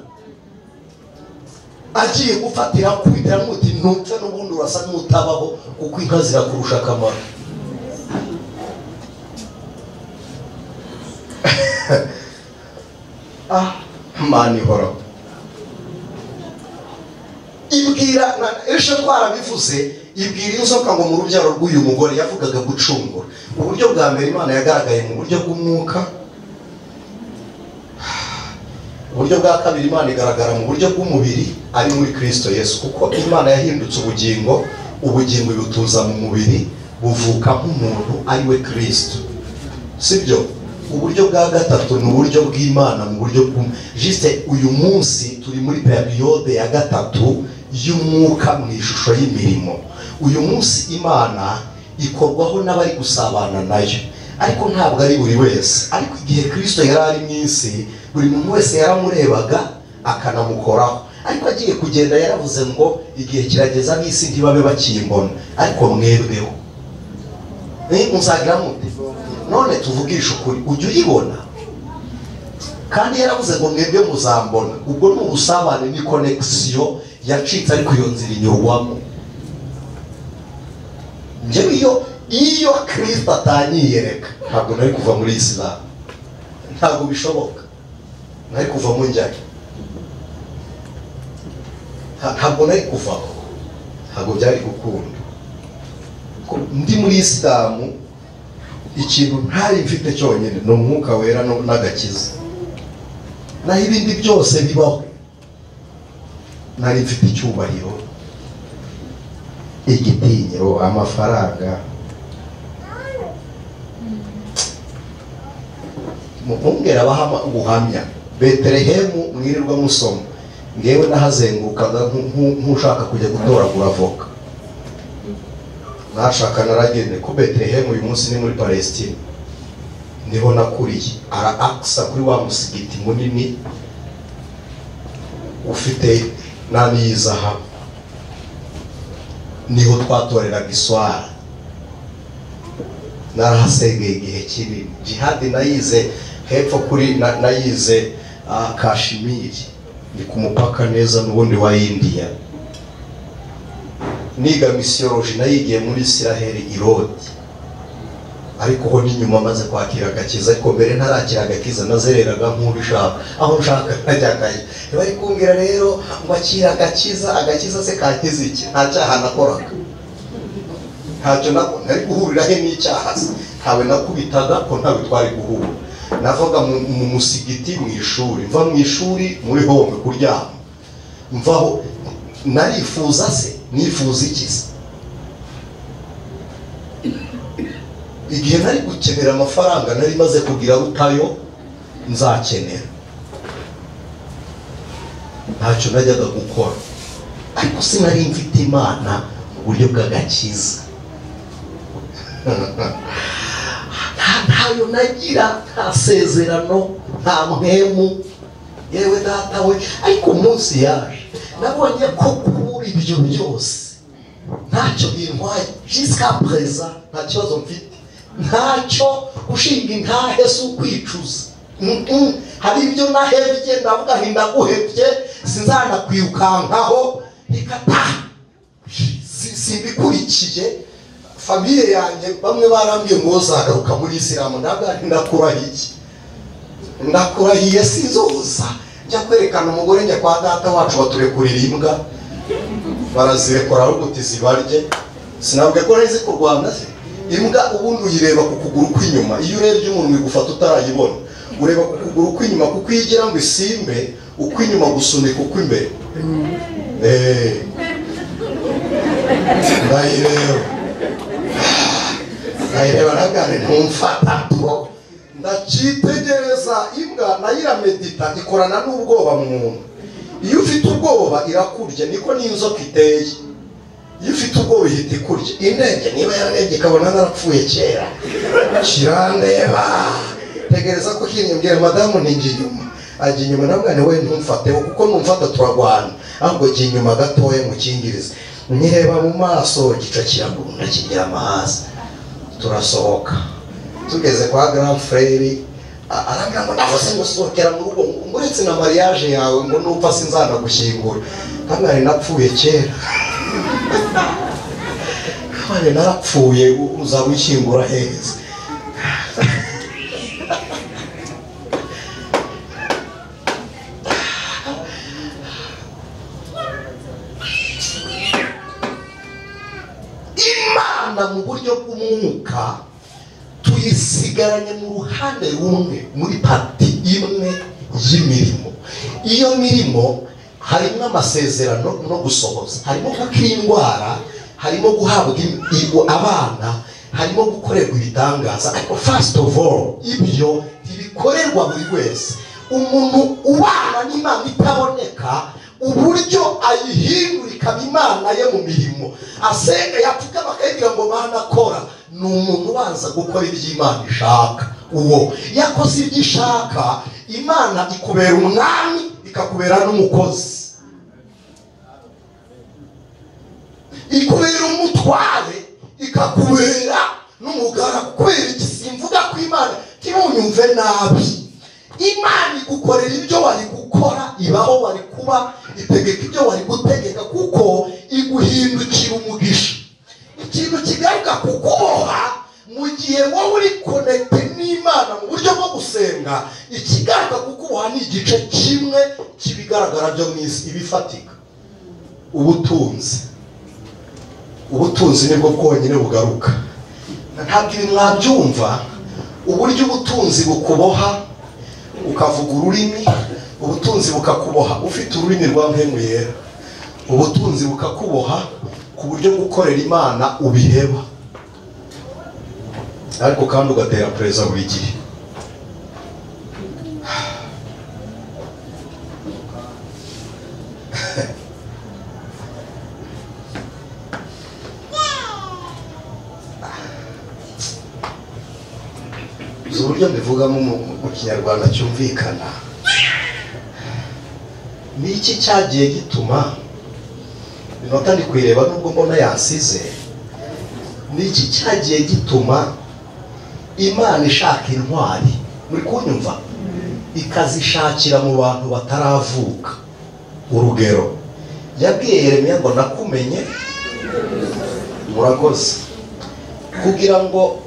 Speaker 1: Agiye gufatira kubitira muti ntupfe n'ubundi urasa n'utabaho kuko inka zirakurusha akamaro. Mani horo. Ibwira ejo twarabivuze, ibwira inzoka ngo mu rubyaro rw'uyu mugore yavugaga gucungura. Uburyo bwa mbere Imana yagaragaye mu buryo bw'umwuka. Uburyo bwa kabiri Imana igaragara mu buryo bw'umubiri ari muri Kristo Yesu, kuko Imana yahindutse ubugingo, ubugingo ibutuza mu mubiri buvuka nk'umuntu ari we Kristo. Sibyo? Uburyo bwa gatatu ni uburyo bw'Imana mu buryo juste uyu munsi turi muri periode ya gatatu y'umwuka mu ishusho y'imirimo. Uyu munsi Imana ikorwaho n'abari gusabana nayo, ariko ntabwo ari buri wese. Ariko igihe Kristo yari ari mu isi, buri muntu wese yaramurebaga akanamukoraho. Ariko agiye kugenda yaravuze ngo igihe kirageza ab'isi ntibabe bakimbona, ariko mwebweho muzagira mute? None tuvugisha ukuri, ujya uyibona? Kandi yaravuze ngo mwebwe muzambona. Ubwo ni ubusabane, ni connection yacitse, ariko iyo nzira inyurwamo. Njyewe iyo Kristo atanyiyereka ntabwo nari kuva muri Islam, ntabwo bishoboka, nari kuva mu njyana, ntabwo nari kuvaho, ntabwo byari gukunda. Ndi muri Islam, ikintu ntari mfite cyonyine ni umwuka wera n'agakiza, naho ibindi byose bibaho. Nari mfite icyubahiro, igitinyiro, amafaranga. Mumbwira abahama ubuhamya Betelehemu mwirirwa musoma, ngewe nahazengurukaga nk'ushaka kujya gutoragura avoka. Nashaka naragende ko Betelehemu uyu munsi ni muri Palestine, niho nakuriye. Ara aksa kuri wa musigiti munini ufite nani y'izahabu, niho twatoreraga iswara. Narahasengeye igihe kinini. Jihadi nayize hepfo kuri nayize Kashmir, ni ku mupaka neza n'ubundi wa India. Niga missiology nayigiye muri Israel irodi, ariko ho n'inyuma maze kwakira agakiza. Ariko mbere ntarakira agakiza nazereraga nk'ubishaka, aho nshaka najyagayo. Bari kumbwira rero ngo akira agakiza, agakiza se kankiza iki? Nta cyaha nakoraga, ntacyo nari guhurira he n'icyaha se? Ntawe nakubitaga ko ntawe twari guhura. Navaga mu musigiti mu ishuri, mva mu ishuri muri home kuryama, mvaho narifuza se, nifuza iki se? Igihe nari gukenera amafaranga nari maze kugira rutayo nzakenera, ntacyo najyaga gukora. Ariko sinari mfite Imana mu buryo bw'agakiza, ntayo nagira, nta sezerano, nta mpemu. Yewe data we! Ariko umunsi yaje nabonye ko kubura ibyo byose ntacyo bintwaye. Jusqu'à présent nta kibazo mfite, ntacyo gushinga intahe si ukwicuza. Hari ibyo nahebye, ndavuga nti ndaguhebye, sinzanakwirukankaho, reka ta simbikurikiye. Famiye yanjye bamwe barambwiye ngo uzagaruka muri Islam, ndavuga nti ndakurahiye, ndakurahiye sinzoza. Njya kwerekana umugore, njya kwa data wacu baturekurira imbwa, barazirekura ahubwo uti zibarye. Sinabwe ko nzi kurwana se. Imbwa ubundi uyireba ku kuguru kw'inyuma, iyo urebye umuntu igufata utarayibona, ureba ku kuguru kw'inyuma kuko igira ngo isimbe ukw'inyuma gusunika ukw'imbere. Ndayireba, ndayireba nagane ntumfata po, ndacyitegereza Imbwa nayo iramedita, ikorana n'ubwoba mu muntu. Iyo ufite ubwoba irakurya, niko n'inzoka iteye. Iyo ufite ubwoba ihita ikurya. Indege niba yararebye ikabona narapfuye kera, kirandeba, tegereza ko kinyibwira madamu ninjye inyuma. Ajya inyuma nabwo ni we ntumfateho kuko numfata turagwana, ahubwo jya inyuma gatoya mukingirize. Nireba mu maso gica kiragunda kiryama hasi. Turasohoka tugeze kwa grand frère, arambwira ngo navuze ngo sohokera mu rugo, ngo uretse na mariage yawe ngo nupfa sinzanagushyingura. Kandi nari napfuye kera, kandi narapfuye, uzabishyingura heza. Imana mu buryo bw'umwuka tuyisigaranye mu ruhande rumwe, muri parti imwe y'imirimo. Iyo mirimo harimo amasezerano no gusohoza, harimo gukira indwara, harimo guhabwa abana, harimo gukorerwa ibitangaza. Ariko first of all, ibyo ntibikorerwa buri wese. Umuntu ubana n'Imana itaboneka, uburyo ayihindura ikaba Imana ye mu mirimo, asenga yapfukama akayibwira ngo Mana kora, ni umuntu ubanza gukora ibyo Imana ishaka. Uwo yakoze ibyo ishaka, Imana ikubera umwami, ikakubera n'umukozi, ikubera umutware, ikakubera n'umugaragu. Kubera iki? Simvuga ko Imana, ntimunyumve nabi, Imana igukorera ibyo wari gukora, ibaho wari kuba, itegeka ibyo wari gutegeka, kuko iguhindukira umugisha. Ikintu kigaruka kukuboha mu gihe wowe uri connecté n'Imana mu buryo bwo gusenga, ikigaruka kukuboha ni igice kimwe cy'ibigaragara byo mu isi, ibifatika, ubutunzi. Ubutunzi nibwo bwonyine bugaruka. Ntabwo ibi mwabyumva, uburyo ubutunzi bukuboha ukavuga ururimi, ubutunzi bukakuboha ufite ururimi rwa mpemu yera, ubutunzi bukakuboha ku buryo gukorera Imana ubiheba, ariko kandi ugatera pereza buri gihe. Uburyo mbivugamo mu Kinyarwanda cyumvikana, ni iki cyagiye gituma inota ndi kuyireba nubwo mbona yansize, ni iki cyagiye gituma Imana ishaka intwari, muri kunyumva, ikazishakira mu bantu bataravuka? Urugero, yabwiye Yeremiya ngo nakumenye, murakoze, kugira ngo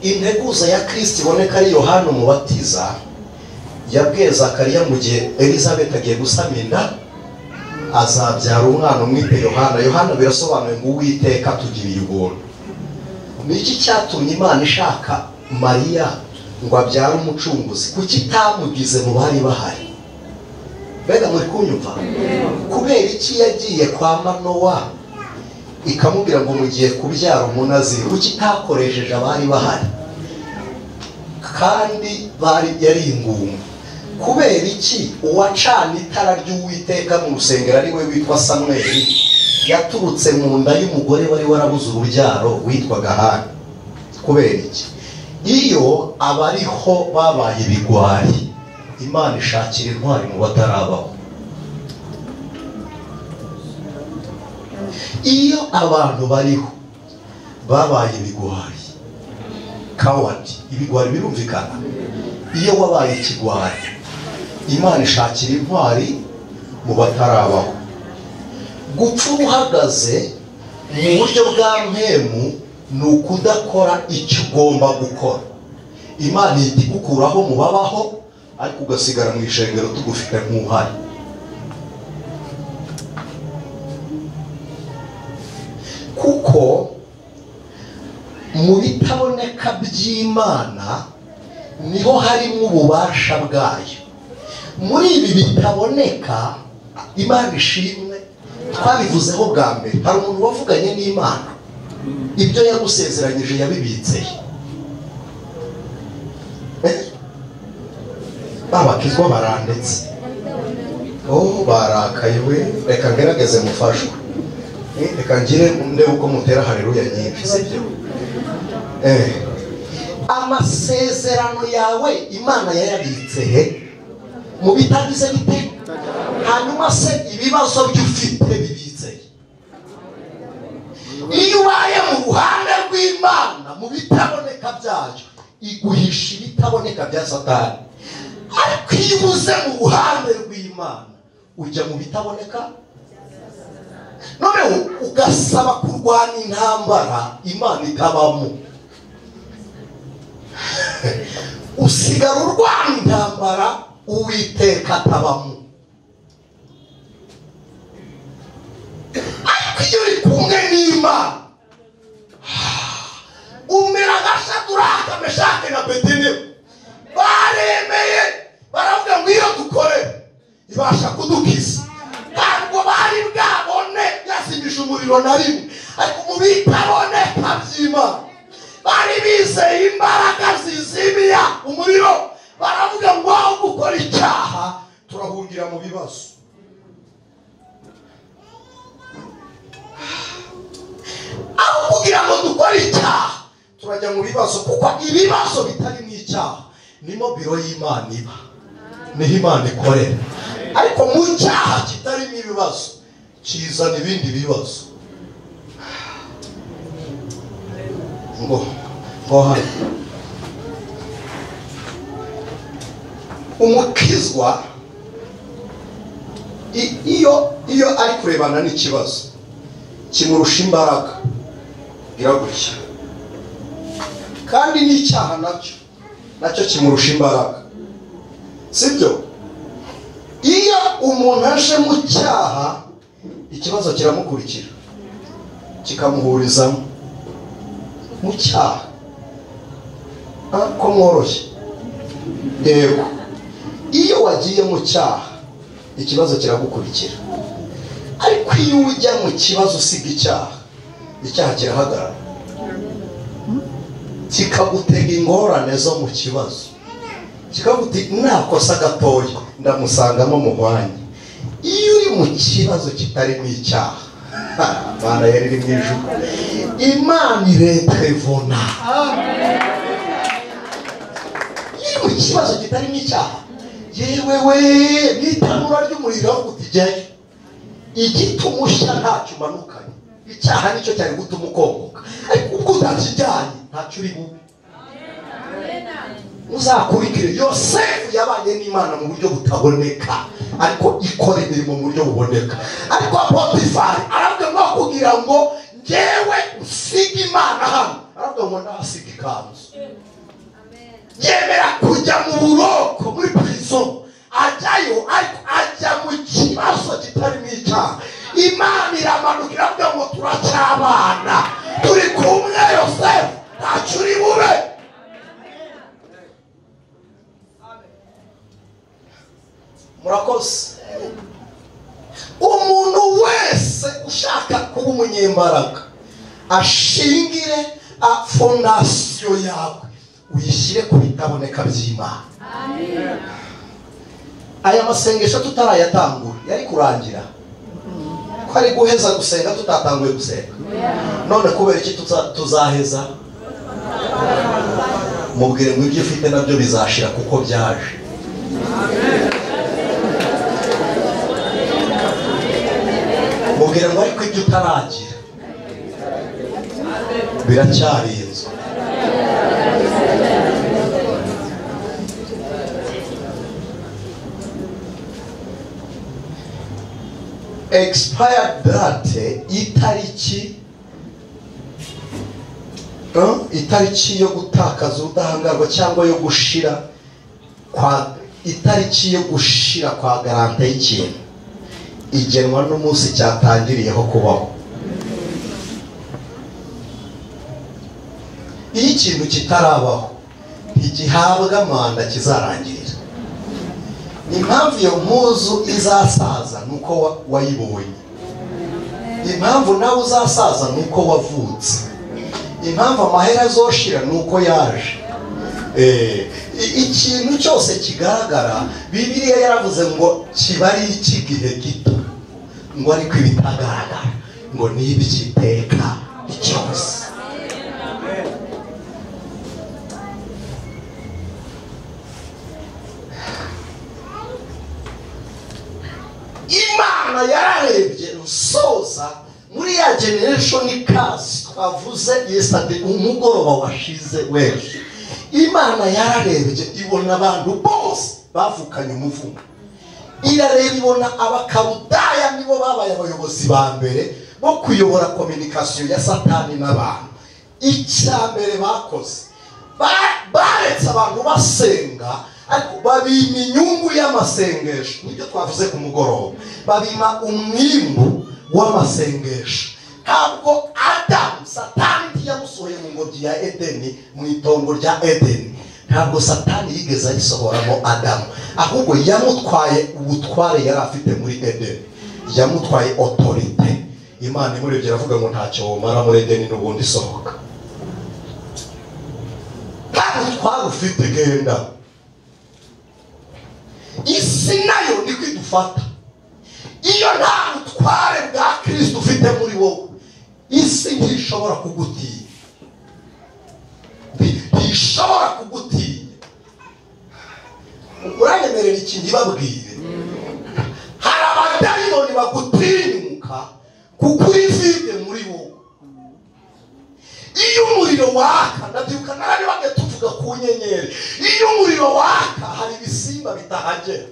Speaker 1: integuza ya Kristo iboneka ari Yohana Umubatiza. Yabwiye Zakariya mu gihe Elizabeth agiye gusama inda azabyara umwana umwite Yohana. Yohana birasobanuye ngo Uwiteka atugiriye ubuntu. Ni iki cyatumye Imana ishaka Mariya ngo abyare umucunguzi? Kuki itamugize mu bari bahari? Mbega muri kunyumva? Kubera iki yagiye kwa Manowa ikamubwira ngo mugiye kubyara umunaziri? Kuki itakoresheje abari bahari kandi bari yari ingumba? Kubera iki uwacana itara ry'Uwiteka mu rusengero ari we witwa Samweli yaturutse mu nda y'umugore wari warabuze urubyaro witwaga Hana? Kubera iki? Iyo abariho babaye ibigwari, Imana ishakira intwari mu batarabaho. Iyo abantu bariho babaye ibigwari, kawadi, ibigwari birumvikana. Iyo wabaye ikigwari, Imana ishakira intwari mu batarabaho. Gupfa uhagaze mu buryo bwa mpemu ni ukudakora icyo ugomba gukora. Imana ihita igukuraho mu babaho, ariko ugasigara mu ishengero tugufite nk'uhari. Kuko mu bitaboneka by'Imana niho harimo ububasha bwayo. Muri ibi bitaboneka, Imana ishimwe, twabivuzeho bwa mbere, hari umuntu wavuganye n'Imana, ibyo yagusezeranyije yabibitse. Babakizwa barandetse. Oh, barakaye we, reka ngerageze mufashwe. Reka ngire ndebe uko mutera haleluya nyinshi, sibyo? Amasezerano yawe Imana yayabitse he? Mu bitagize bite? Hanyuma se ibibazo by'ufite bibitse? Iyo ubaye mu ruhande rw'Imana mu bitaboneka byayo, iguhisha ibitaboneka bya Satani. Ariko iyo ubuze mu ruhande rw'Imana ujya mu bitaboneka, noneho ugasaba kurwana intambara Imana itabamo. Usigara urwana intambara Uwiteka atabamo. Ariko iyo uri kumwe n'Imana umera nka Shadraka, Meshaki na Abedenego. Baremeye baravuga ngo iyo dukorera ibasha kudukiza. Ntabwo bari bwabone yazimije umuriro na rimwe, ariko mu bitaboneka by'Imana bari bizeye imbaraga zizimya umuriro. Baravuga ngo aho gukora icyaha turahungira mu bibazo. Aho kugira ngo dukore icyaha turajya mu bibazo, kuko ibibazo bitari mu icyaha nimo biro y'Imana iba, niho Imana ikorera. Ariko mu cyaha kitarimo ibibazo kizana ibindi bibazo. Ngo hano umukizwa iyo ari kurebana n'ikibazo kimurusha imbaraga iragutya, kandi n'icyaha nacyo kimurusha imbaraga, sibyo? Iyo umuntu aje mu cyaha ikibazo kiramukurikira kikamuhurizamo mu cyaha. Ko mworoshye? Yego, iyo wagiye mu cyaha ikibazo kiragukurikira, ariko iyo ujya mu kibazo usiga icyaha, icyaha kirahagarara kikagutega ingorane zo mu kibazo, kikaguti nakosa gatoya ndamusangamo muhwanye. Iyo uri mu kibazo kitarimo icyaha, Imana yari iri mu ijuru, Imana iretrevona. Iyo uri mu kibazo kitarimo icyaha, yewe we, n'itanura ry'umuriro utijyayo, igituma ushya ntacyo umanukanye. Icyaha nicyo cyari gutuma ukongoka, ariko ubwo utakijyanye ntacyo uri bube. Uzakurikire Yosefu yabanye n'Imana mu buryo butaboneka, ariko ikora imirimo mu buryo buboneka. Ariko Potifari aravuga ngo kugira ngo njyewe usige Imana hano, aravuga ngo ndahasiga ikanzu. Yemera kujya mu buroko muri prison, ajyayo ariko ajya mu kibazo kitarimo icyaha. Imana iramanuka iravuga ngo turacyabana, turi kumwe Yosefu, ntacyo uri bube. Murakoze. Umuntu wese ushaka kuba umunyembaraga ashingire fondasiyo yawe uyishyire ku bitaboneka by'Imana. Aya masengesho tutarayatangura yari kurangira ko ari guheza gusenga tutatanguye gusenga. None kubera iki tuzaheza? Mubwire ngo ibyo ufite nabyo bizashira kuko byaje. Mubwire ngo ariko ibyo utaragira biracyarinzwe. Expired date, itariki yo gutakaza ubudahangarwa cyangwa yo gushira kwa itariki yo gushira kwa garante y'ikintu igenwa n'umunsi cyatangiriyeho kubaho. Iyo ikintu kitarabaho ntigihabwa manda kizarangirira. Impamvu iyo mpuzu izasaza nuko wayibonye, impamvu nawe uzasaza nuko wavutse, impamvu amahera azoshira nuko yaje. Ikintu cyose kigaragara Bibiliya yaravuze ngo kiba ari icy'igihe gito, ngo ariko ibitagaragara ngo ni iby'iteka ryose. Imana yararebye nsoza muri ya generation kasi twavuze yesterday, umugoroba washize w'ejo. Imana yararebye ibona abantu bose bavukanye umuvumo. Irareba ibona Abakaludaya nibo babaye abayobozi ba mbere bo kuyobora communication ya Satani n'abantu. Icya mbere bakoze, baretse abantu basenga, ariko babima inyungu y'amasengesho. Nibyo twavuze ku mugoroba, babima umwimbu w'amasengesho. Ntabwo Adamu, Satani ntiyamusohoye mu ngobyi ya Edeni, mu itongo rya Edeni. Ntabwo Satani yigeze ayisohoramo Adamu, ahubwo yamutwaye ubutware yari afite muri Edeni, yamutwaye autorité. Imana imurebye iravuga ngo ntacyo womara muri Edeni n'ubundi sohoka. Nta butware ufite, genda. Isi nayo niko idufata. Iyo nta butware bwa Kristo ufite muri wowe, isi ntishobora kugutinya. Ntishobora kugutinya. Uranyemerera iki ntibabwire? Hari abadayimoni bagutinyuka kuko uri vide muri wowe. Iyo umuriro waka, ndabyibuka narabibabwiye tuvuga ku nyenyeri, iyo umuriro waka hari ibisimba bitahagera,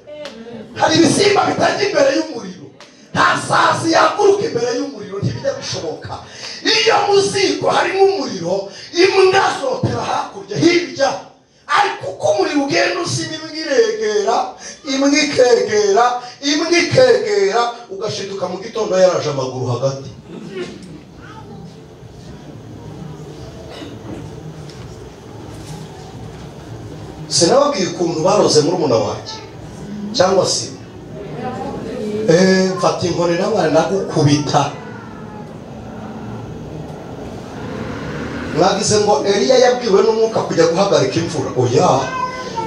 Speaker 1: hari ibisimba bitajya imbere y'umuriro, nta sazi yaguruka imbere y'umuriro, ntibijya bishoboka. Iyo mu ziko harimo umuriro, imbwa zotera hakurya hirya, ariko uko umuriro ugenda uzima, imbwa iregera, imbwa ikegera, imbwa ikegera, ugashiduka mu gitondo yaraje amaguru hagati. Sinababwiye ukuntu baroze murumuna wanjye cyangwa se mfata inkoni n'abana nagukubita. Mwagize ngo Eliya yabwiwe n'umwuka kujya guhagarika imvura. Oya,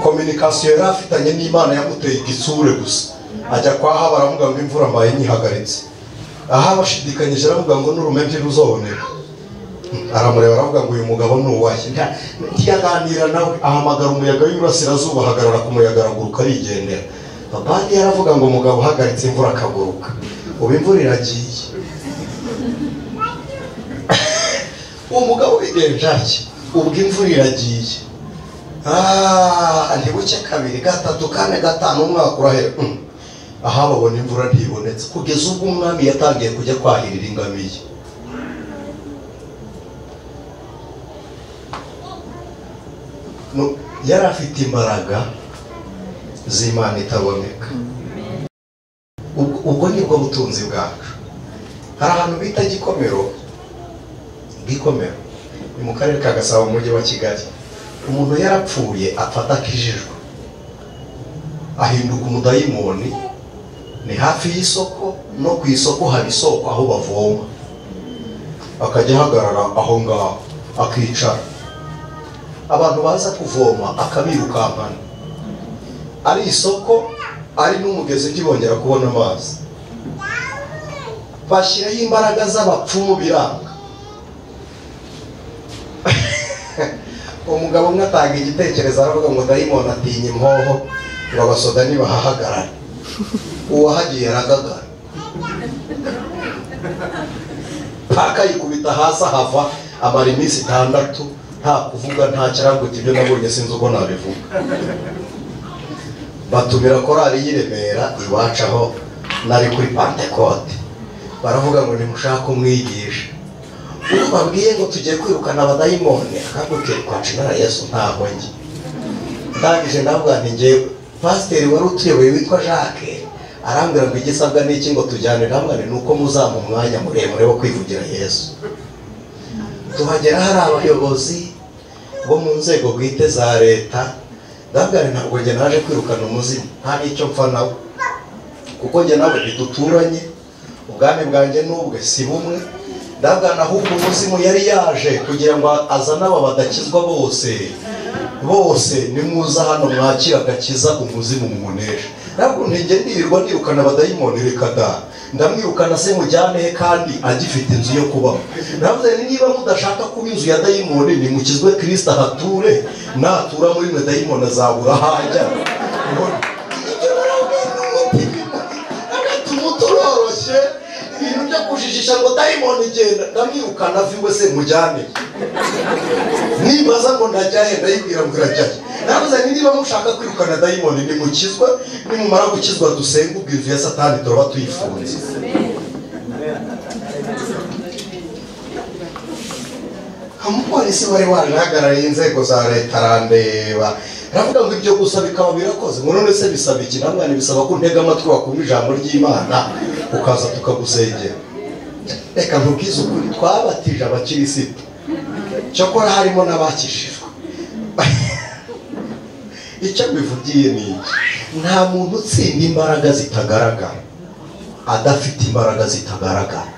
Speaker 1: communication yari afitanye n'Imana yamuteye igitsure gusa. Ajya kwa Ahabu aravuga ngo imvura mbaye nyihagaritse. Ahabu ashidikanyije aravuga ngo n'urume ntiruzoboneka. Aramureba aravuga ngo uyu mugabo ni uwahe. Ntiyaganira nawe, ahamagara umuyaga w'iburasirazuba, ahagarara ku muyaga araguruka arigendera. Babandi yaravuga ngo umugabo uhagaritse imvura akaguruka, ubu imvura iragiye. Umugabo bigenje atya, ubwo imvura iragiye. Ntibuke kabiri, gatatu, kane, gatanu, umwaka urahera. Aha babona imvura ntibonetse, kugeza ubwo umwami yatangiye kujya kwahirira ingamiye. Yari afite imbaraga z'Imana itaboneka. Ubwo nibwo butunzi bwacu. Hari ahantu bita Gikomero, Gikomero ni mu karere ka Gasabo mu mujyi wa Kigali. Umuntu yarapfuye apfa adakijijwe, ahinduka umudayimoni. Ni hafi y'isoko, no ku isoko hari isoko aho bavoma, akajya ahagarara aho ngaho akicara, abantu baza kuvoma akabirukankana. Ari isoko ari n'umugezi ntibongera kubona amazi. Bashyiraho imbaraga z'abapfumu biranga. Umugabo umwe atanga igitekerezo aravuga ngo dayimoni atinya imhoho, ngo abasoda nibahahagarara. Uwahagiye aragagara, paka yikubita hasi ahava, amara iminsi 6 nta kuvuga, nta cyaraguta. Ibyo nabonye sinzi uko nabivuga. Batumira korali y'i Remera iwacu aho nari kuri Pentecote, baravuga ngo nimushake umwigisha. Uwo babwiye ngo tugiye kwirukana abadayimoni, akakubwira kwa Nshimira Yesu ntaho njye. Ndangije ndavuga nti njyewe pasiteri wari utuyoboye witwa Jacques arambwira ngo igisabwa n'iki ngo tujyane hamwe, ni uko muzampa umwanya muremure wo kwivugira Yesu. Tuhagera hari abayobozi bo mu nzego bwite za leta, ndavuga nti ntabwo njye naje kwirukana umuzimu, nta n'icyo mpfa nawe, kuko njye nawe ntiduturanye, ubwami bwanjye n'ubwe si bumwe. Ndavuga ahubwo umuzimu yari yaje kugira ngo azane aba badakizwa bose, Bose nimuza hano mwakira agakiza umuzimu mumunesha. Ntabwo ntijye nirirwa nirukana abadayimoni, reka da. Ndamwirukana se mujyane he kandi agifite inzu yo kubamo? Navuze nti niba mudashaka kuba inzu ya dayimoni nimukizwe Kristo ahature, natura muri mwe dayimoni azabura aho ajya. Ibyo narabwiye n'umutima, umuti uroroshye, ibintu byo kujijisha ngo dayimoni genda, ndamwirukana aviwe se mujyane. Nibaza ngo ndajya he, ndayibwira ngo irajya he. Navuze nti niba mushaka kwirukana dayimoni nimukizwe, nimumara gukizwa dusenge ubwo inzu ya Satani turaba tuyifunze. Umupolisi wari waje ahagarariye inzego za leta arandeba, aravuga ngo ibyo gusa bikaba birakoze. Ngo none se bisaba iki? Namwana bisaba ko untega amatwi wakumva ijambo ry'Imana ukaza tukagusengera. Reka nkubwize ukuri, twabatije abakirisitu, cyakora harimo n'abakishijwe. Icyo mbivugiye ni iki: nta muntu utsinda imbaraga zitagaragara adafite imbaraga zitagaragara.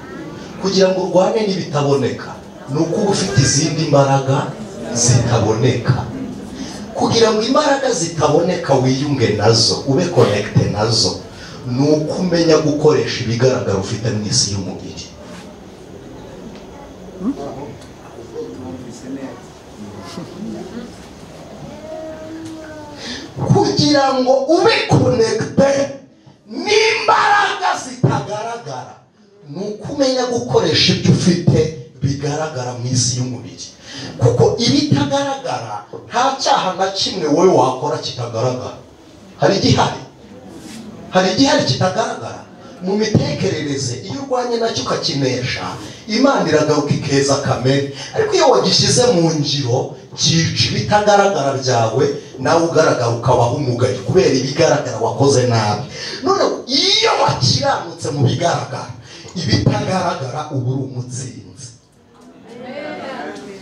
Speaker 1: Kugira ngo urwane n'ibitaboneka ni uko uba ufite izindi mbaraga zitaboneka. Kugira ngo imbaraga zitaboneka wiyunge nazo, ube connecte nazo, ni uko umenya gukoresha ibigaragara ufite mu isi y'umubiri. Kugira ngo ube connecte n'imbaraga zitagaragara ni uko umenya gukoresha ibyo ufite bigaragara mu isi y'umubiri. Kuko ibitagaragara nta cyaha na kimwe wowe wakora kitagaragara. Hari igihari, hari igihari kitagaragara mu mitekerereze. Iyo urwanye nacyo ukakinesha, Imana iragaruka ikeza kamere. Ariko iyo wagishyize mu ngiro cyica ibitagaragara byawe, nawe ugaragara ukabaho umugayo kubera ibigaragara wakoze nabi. None iyo wakiranutse mu bigaragara, ibitagaragara uba uri umutsinzi.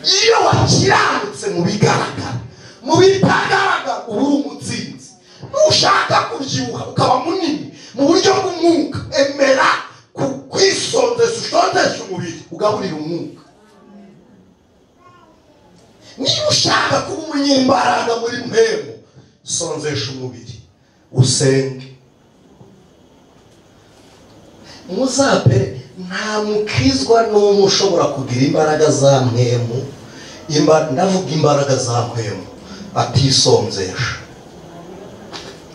Speaker 1: Iyo wakiranutse mu bigaragara, mu bitagaragara uba uri umutsinzi. Nushaka kubyibuha ukaba munini mu buryo bw'umwuka, emera kwisondesha, ushondesha umubiri, ugaburira umwuka. Niba ushaka kuba umunyembaraga muri mpemu, sonzesha umubiri, usenge. Muzapere nta mukizwa n'umwe ushobora kugira imbaraga za mpemu, ndavuga imbaraga za mpemu, atisonzesha.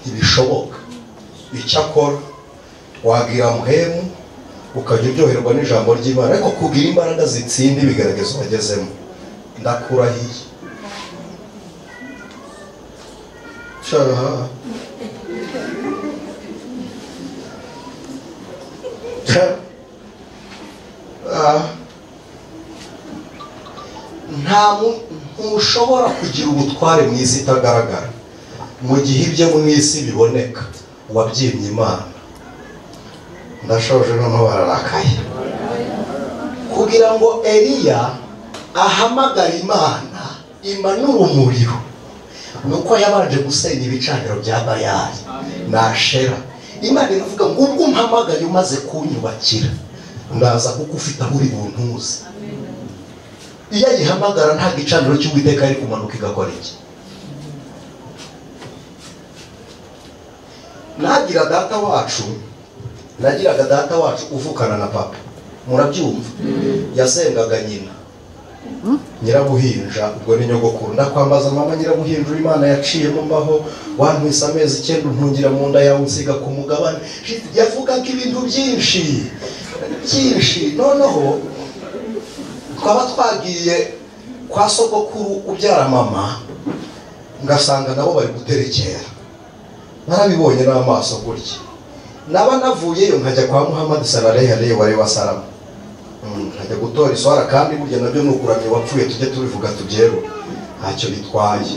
Speaker 1: Ntibishoboka. Icyakora wagira mpemu ukajya uryoherwa n'ijambo ry'Imana, ariko kugira imbaraga zitsinda ibigaragazo wagezemo, ndakurahiye. Nta ntushobora kugira ubutware mu isi itagaragara mu gihe ibyo mu isi biboneka wabyimye Imana. Ndashoje noneho bararakaye. Kugira ngo Eliya ahamagare Imana imanura umuriro, nuko yabanje gusenya ibicaniro bya Bayali na Ashera. Imana iravuga ngo ubwo umpamagaye umaze kunyubakira, ndaza kuko ufite aho uri buntuze. Iyo ayihamagara nta gicaniro cy'Uwiteka ari kumanuka igakora iki? Nagira data wacu, nagiraga data wacu uvukana na papa, murabyumva, yasengaga nyina Nyirabuhinja, ubwo ni nyogokuru. Ndakwambaza mama Nyirabuhinja, Imana yaciyemo mbaho, wantwise amezi 9 untungira mu nda yawe unsiga ku mugabane. Yavugaga ibintu byinshi byinshi. Noneho twaba twagiye kwa sogokuru ubyara mama, ngasanga nabo bari guterekera. Narabibonye n'amaso gutya. Naba navuyeyo nkajya kwa Muhammad sallallahu alaihi wasallam, nkajya gutora iswara, kandi burya nabyo nukuramye wapfuye, tujye tubivuga tubyero, ntacyo bitwaye.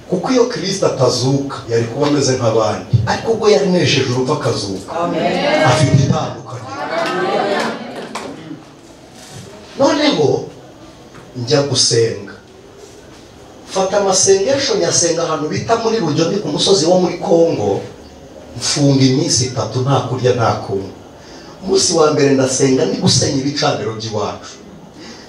Speaker 1: Kuko iyo Kristo atazuka yari kuba ameze nk'abandi, ariko ubwo yanesheje urupfu akazuka, afite itandukaniro. Noneho njya gusenga, mfata amasengesho nyasenga ahantu bita muri Rujyo, ni ku musozi wo muri Kongo. Mfunga iminsi 3 nta kurya nta kunywa. Umunsi wa mbere ndasenga ndi gusenya ibicaniro by'iwacu.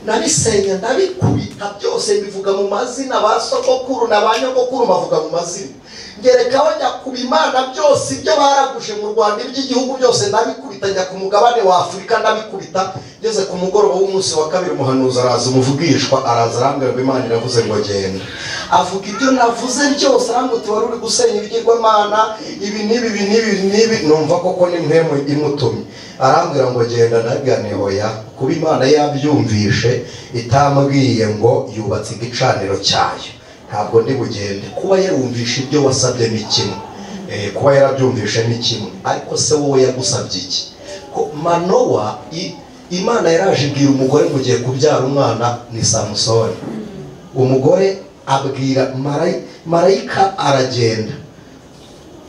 Speaker 1: Ndabisenya, ndabikubita byose, mbivuga mu mazina ba sogokuru na ba nyogokuru, bavuga mu mazina. Ngerekaho njya ku bimana byose ibyo baraguje mu Rwanda, iby'igihugu byose ndabikubita, njya ku mugabane wa Afurika ndabikubita. Ngeze ku mugoroba w'umunsi wa kabiri, umuhanuzi araza, umuvugishwa araza, arambwira ngo Imana iravuze ngo genda. Avuga ibyo navuze byose, arambwira uti wari uri gusenya ibigirwamana ibi n'ibi ibi n'ibi n'ibi. Numva koko ni mpemu imutumye, arambwira ngo genda. Ndabwira hoya, kuba Imana yabyumvishe itambwiye ngo yubatse igicaniro cyayo, ntabwo ndi bugende. Kuba yarumvishe ibyo wasabye ni kimwe, kuba yarabyumvishe ni kimwe, ariko se wowe yagusabye iki? Ko Manowa, Imana yaraje ibwira umugore ngo ugiye kubyara umwana ni Samusoni. Umugore abwira marayika, aragenda.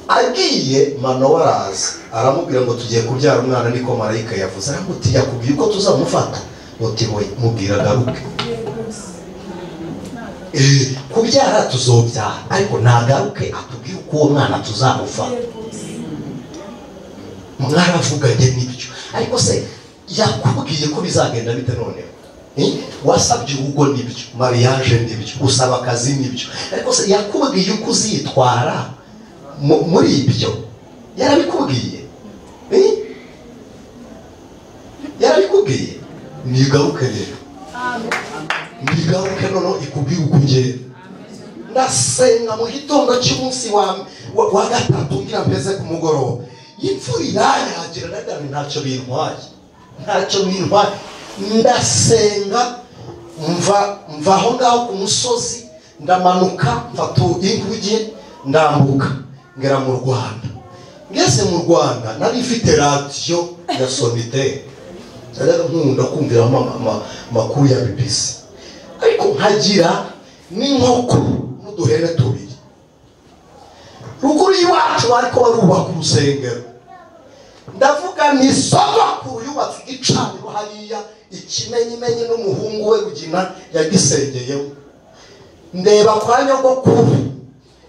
Speaker 1: Agiye, Manowa araza aramubwira ngo tugiye kubyara umwana niko marayika yavuze. Aramubwira yakubwiye uko tuzamufata? Uti hoya, mubwira agaruke. Kubyara tuzobyara, ariko nagaruke atubwire uko uwo mwana tuzamufata. Mwaravuganye n'ibyo, ariko se yakubwiye ko bizagenda bite noneho? Wasabye urugo n'ibyo, mariage n'ibyo, usaba akazi n'ibyo, ariko se yakubwiye uko uzitwara muri ibyo? Yarabikubwiye? Yarabikubwiye? Nigaruke rero, nigaruke noneho ikubwire uko ugenda. Ndasenga mu gitondo cy'umunsi wa gatatu ngira mpeze ku mugoroba, imvura iranyagira, ndagira ntacyo bintwaye, ntacyo bintwaye. Ndasenga mva aho ngaho ku musozi, ndamanuka mfata inguge ndambuka ngera mu Rwanda. Ngeze mu Rwanda nari mfite radiyo ya Sonite, najyaga nkunda kumviramo amakuru ya BBC, ariko nkagira n'inkoko n'uduhene tubiri. Ruguru y'iwacu bariko barubaka urusengero, ndavuga ni sogokuru yubatse igicaniro hariya, ikimenyimenyi n'umuhungu we Rugina yagisengeyemo. Ndeba kwa nyogokuru,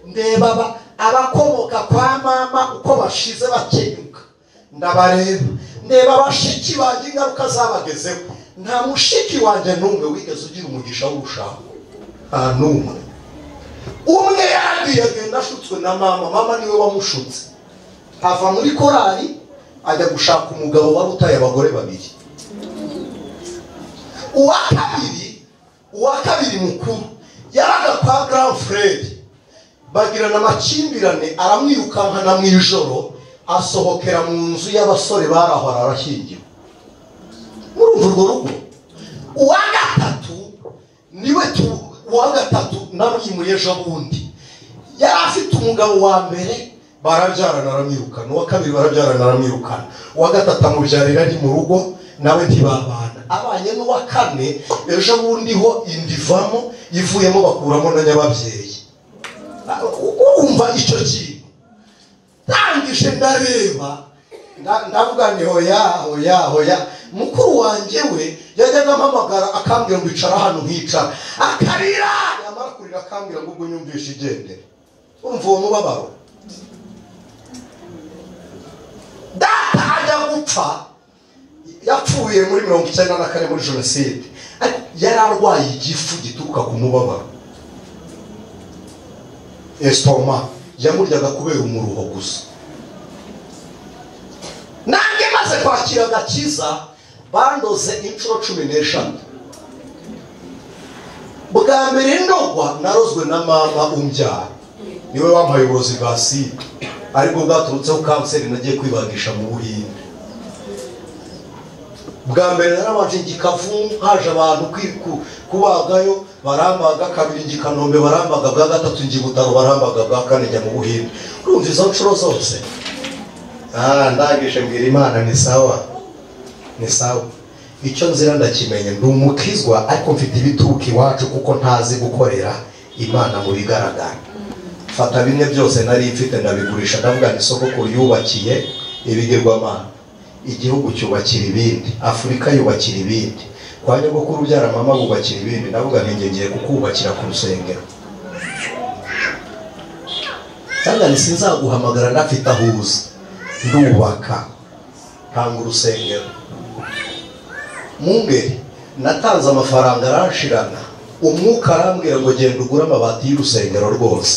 Speaker 1: ndeba abakomoka kwa mama uko bashize bakenyuka, ndabareba. Ndeba bashiki banjye ingaruka zabagezeho. Nta mushiki wanjye n'umwe wigeze ugira umugisha w'urushako, nta n'umwe. Umwe yaragiye agenda ashutswe na mama, mama niwe wamushutse, ava muri korali ajya gushaka umugabo wari utaye abagore babiri. Uwa kabiri mukuru yaraga kwa Grand Frere, bagirana amakimbirane, aramwirukankana mu ijoro, asohokera mu nzu y'abasore barahora arashyingiwe. Murumva urwo rugo. Uwa gatatu niwe uwa gatatu namwimuye ejo bundi, yari afite umugabo wa mbere barabyarana aramwirukana, uwa kabiri barabyarana aramwirukana, uwa gatatu amubyarira ari mu rugo nawe ntibabana. Abanye n'uwa kane ejo bundi ho indivamo ivuyemo bakuramo na nyababyeyi. Urumva icyo kintu? Ndangije ndareba, ndavuga ni hoya hoya hoya. Mukuru wanjye we yajyaga ampamagara akambwira ngo icara hano, nkicara, akarira, yamara kurira akambwira ngo ubwo nyumvishe igendere. Urumva uwo mubabaro? Data ajya gupfa, yapfuye muri 94 muri jenoside, ariko yari arwaye igifu gituruka ku mubabaro, estoma yamuryaga kubera umuruho gusa. Nanjye maze kwakira agakiza, bandoze inshuro 15. Bwa mbere ndogwa narozwe na mama umbyara, niwe wampaye uburozi bwa sida, aribwo bwaturutseho kanseri nagiye kwibagisha mu Buhinde. Bwa mbere narabanje ngikavu, haje abantu kubagayo barambaga, kabiri njya i Kanombe barambaga, bwa gatatu njya i Butaro barambaga, bwa kane njya mu Buhinde. Urumva izo nshuro zose? Ndangije mbwira Imana ni sawa, ni sawa. Icyo nzira ndakimenye, ndi umukizwa ariko mfite ibituruka iwacu kuko ntazi gukorera Imana mu bigaragara. Fata bimwe byose nari mfite ndabigurisha, ndavuga ni sogokuru yubakiye ibigirwamana, igihugu cyubakira ibindi, Afurika yubakira ibindi, kwa nyogokuru ubyara mama bubakira ibindi. Ndavuga nti ngiye kukubakira ku rusengero, kandi sinzaguhamagara ndafite ahuza, ndubaka ntanga urusengero. Mungeri Natanze amafaranga aranshirana, umwuka arambwira ngo genda ugure amabati y'urusengero rwose.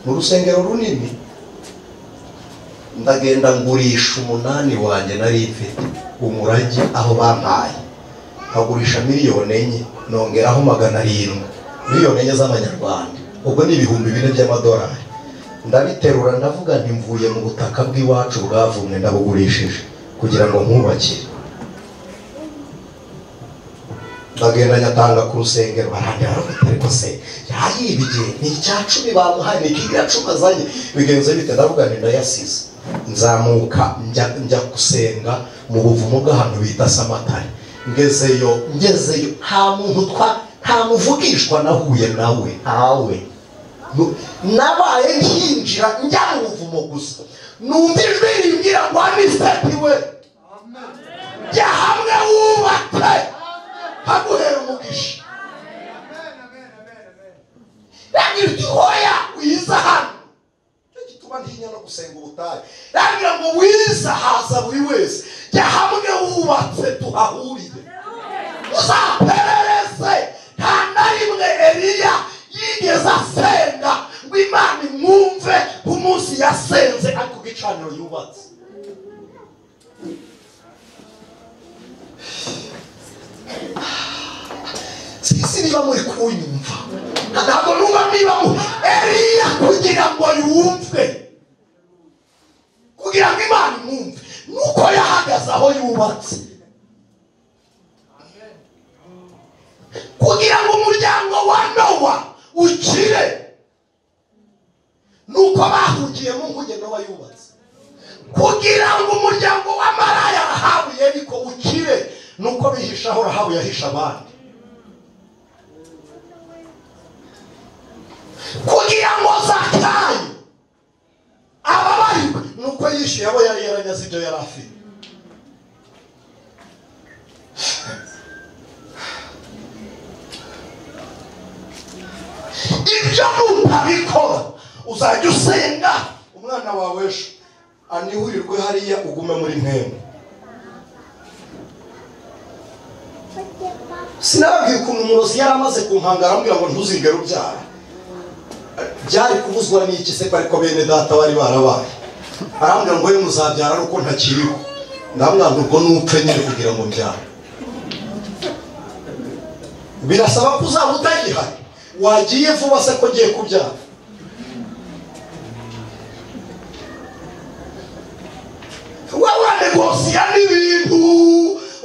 Speaker 1: Ni urusengero runini. Ndagenda ngurisha 8 wanjye nari mfite umurage aho bampaye, nkagurisha 4,000,000 nongeraho 700, 4,000,000 z'amanyarwanda, ubwo ni 4,000 by'amadolari. Ndabiterura ndavuga nti mvuye mu butaka bw'iwacu bwavumwe ndabugurishije kugira ngo nkubakire. Ndagenda nyatanga ku rusengero, barandeba bati ariko se yayibigiye ni 10 bamuhaye, ni kigira 10 azanye, bigenze bite? Ndavuga nti ndayasize. Nzamuka njya gusenga mu buvumo bw'ahantu bita Samatari. Ngezeyo nta muntu nta muvugishwa nahuye nawe, ntawe. Nabaye nkinjira njya mu buvumo gusa, numva ijwi rimbwira ngo Aniseti we, jya hamwe wubake haguhera umugisha. Rambwira uti hoya wiza hano. Nicyo gituma ntinya no gusenga ubutayu. Rambwira ngo wiza haza buri wese, jya hamwe wubatse tuhahurire, uzaperereze. Nta na rimwe Eliya yigeze asenga ngo Imana imwumve ku munsi yasenze ari ku gicaniro yubatse. Sinzi niba muri kunyumva, ntabwo numva niba Eliya kugira ngo yumve, kugira ngo Imana imwumve, nuko yahagaze aho yubatse. Kugira ngo umuryango wa Nowa ukire, nuko bahugiye mu nkuge Nowa yubatse. Kugira ngo umuryango wa maraya Rahabu Yeriko ukire, nuko bihisha aho Rahabu yahisha abandi. Kugira ngo Zakayo ababarirwe, nuko yishyuye abo yari yaranyaze ibyo yari afite. Ibyo nutabikora uzajya usenga umwana wawe ejo anihurirwe hariya ugume muri ntemu. Sinababwiye ukuntu umurozi yari amaze kumpanga arambwira ngo ntuzigere ubyara. Byari kubuzwa n'iki se ko ariko bene data bari barabaye? Arambwira ngo we muzabyara ari uko ntakiriho. Ndamwanga ubwo nupfe nyine kugira ngo mbyare. Birasaba ko uzaba utagihari. Wagiye vuba se ko ngiye kubyara? Wowe uranegosiya n'ibintu,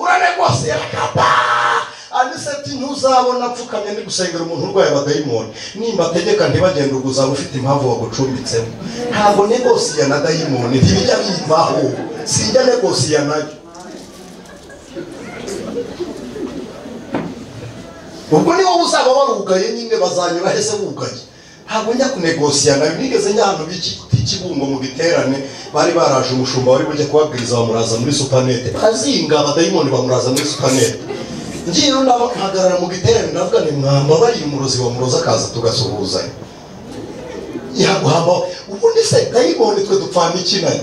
Speaker 1: uranegosiya kata. Aniseti ntuzabona apfukamye ndi gusengera umuntu urwaye abadayimoni. Nimba ategeka ntibagende ubwo uzaba ufite impamvu bagucumbitsemo. Ntabwo negosiya na dayimoni, ntibijya bibaho. Sinjya negosiya nayo. Ubwo niba uzaba warugaye nyine bazanyura hese bugaye. Ntabwo njya kunegosiya nayo. Nigeze njya ahantu b'ikibungo mu giterane, bari baraje umushumba wari bujye kubabwiriza bamuraza muri supanete. Bazinga abadayimoni bamuraza muri supanete. Ngiye mpagarara mu giterane ndavuga nti mwambabariye umurozi wa murozi akaza tugasuhuzanya. Yaguhamba ubundi se dayimoni twe dupfana iki nayo?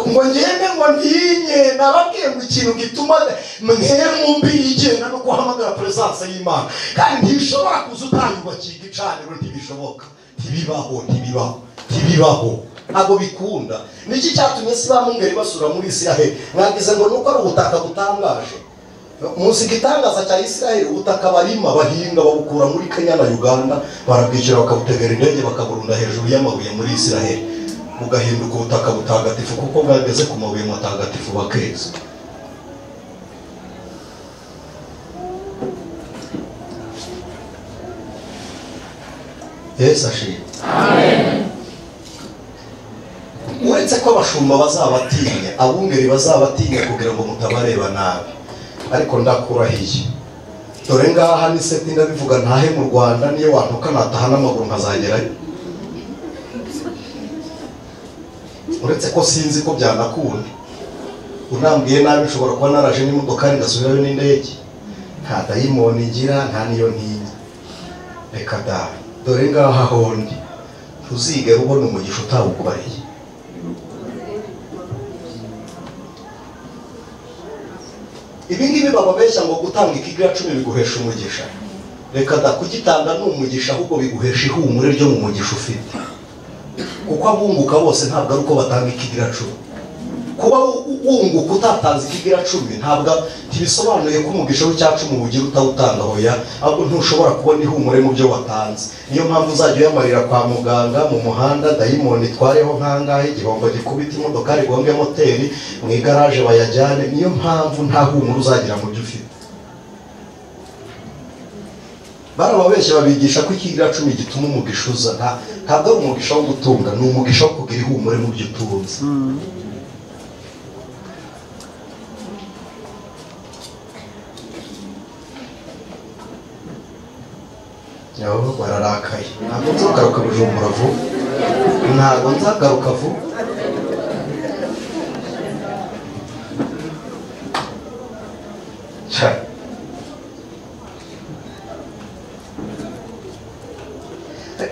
Speaker 1: Ngo ngende ngo ntinye, nababwiye ngo ikintu gituma mwembi yigenda no guhamagara presence y'Imana. Kandi ntishobora kuza utayubakiye igicaniro, ntibishoboka. Ntibibaho, ntibibaho, ntibibaho. Ntabwo bikunda. Niki cyatumye si bamungeri basura muri Isiraheli? Mwagize ngo nuko ari ubutaka butangaje. Munsi gitangaza cya Isiraheli, ubutaka barima bahinga babukura muri Kenya na Uganda, barabwicira bakabutegera indege bakaburunda hejuru y'amabuye muri Isiraheli, bugahinduka ubutaka butagatifu kuko bwageze ku mabuye matagatifu bakeza. Yesu ashimwe. Amen. Uretse ko abashumba bazabatinya, abungeri bazabatinya kugira ngo mutabareba nabi, ariko ndakurahiye dore ngaha ni seti ndabivuga ntahe mu Rwanda, niyo wantuka nataha n'amaguru nkazagerayo. Uretse ko sinzi ko byanakunda, unambwiye nabi nshobora kuba naraje n'imodoka ngasubirayo n'indege. Nta dayimoni ngira, nta niyo ntinya. Reka da, dore ngaha hondi ntuzigera ubona umugisha utawukubariye. Ibi ngibi bababeshya ngo gutanga ikigira 10 biguhesha umugisha. Reka da, kugitanga ni umugisha, ahubwo biguhesha ihumure ryo mu mugisha ufite. Kuko abunguka bose ntabwo ari uko batanga ikigira 10. Kuba wunguka utatanze ikigira 10 ntabwo ntibisobanuye ko umugisha w'icya 10 ugira utawutanga, hoya, ahubwo ntushobora kubona ihumure mu byo watanze. Niyo mpamvu uzajya uyamarira kwa muganga, mu muhanda, dayimoni itwareho nkangahe, igihombo gikubita imodoka rigonge moteri, mu igaraje bayajyane. Niyo mpamvu nta humure uzagira mu byo ufite. Barababeshya babigisha ko ikigira 10 gituma umugisha uza. Ntabwo ari umugisha wo gutunga, ni umugisha wo kugira ihumure mu byo utunze. Nabo bararakaye. Ntabwo nzagaruka Bujumbura vuba. Ntabwo nzagaruka vuba.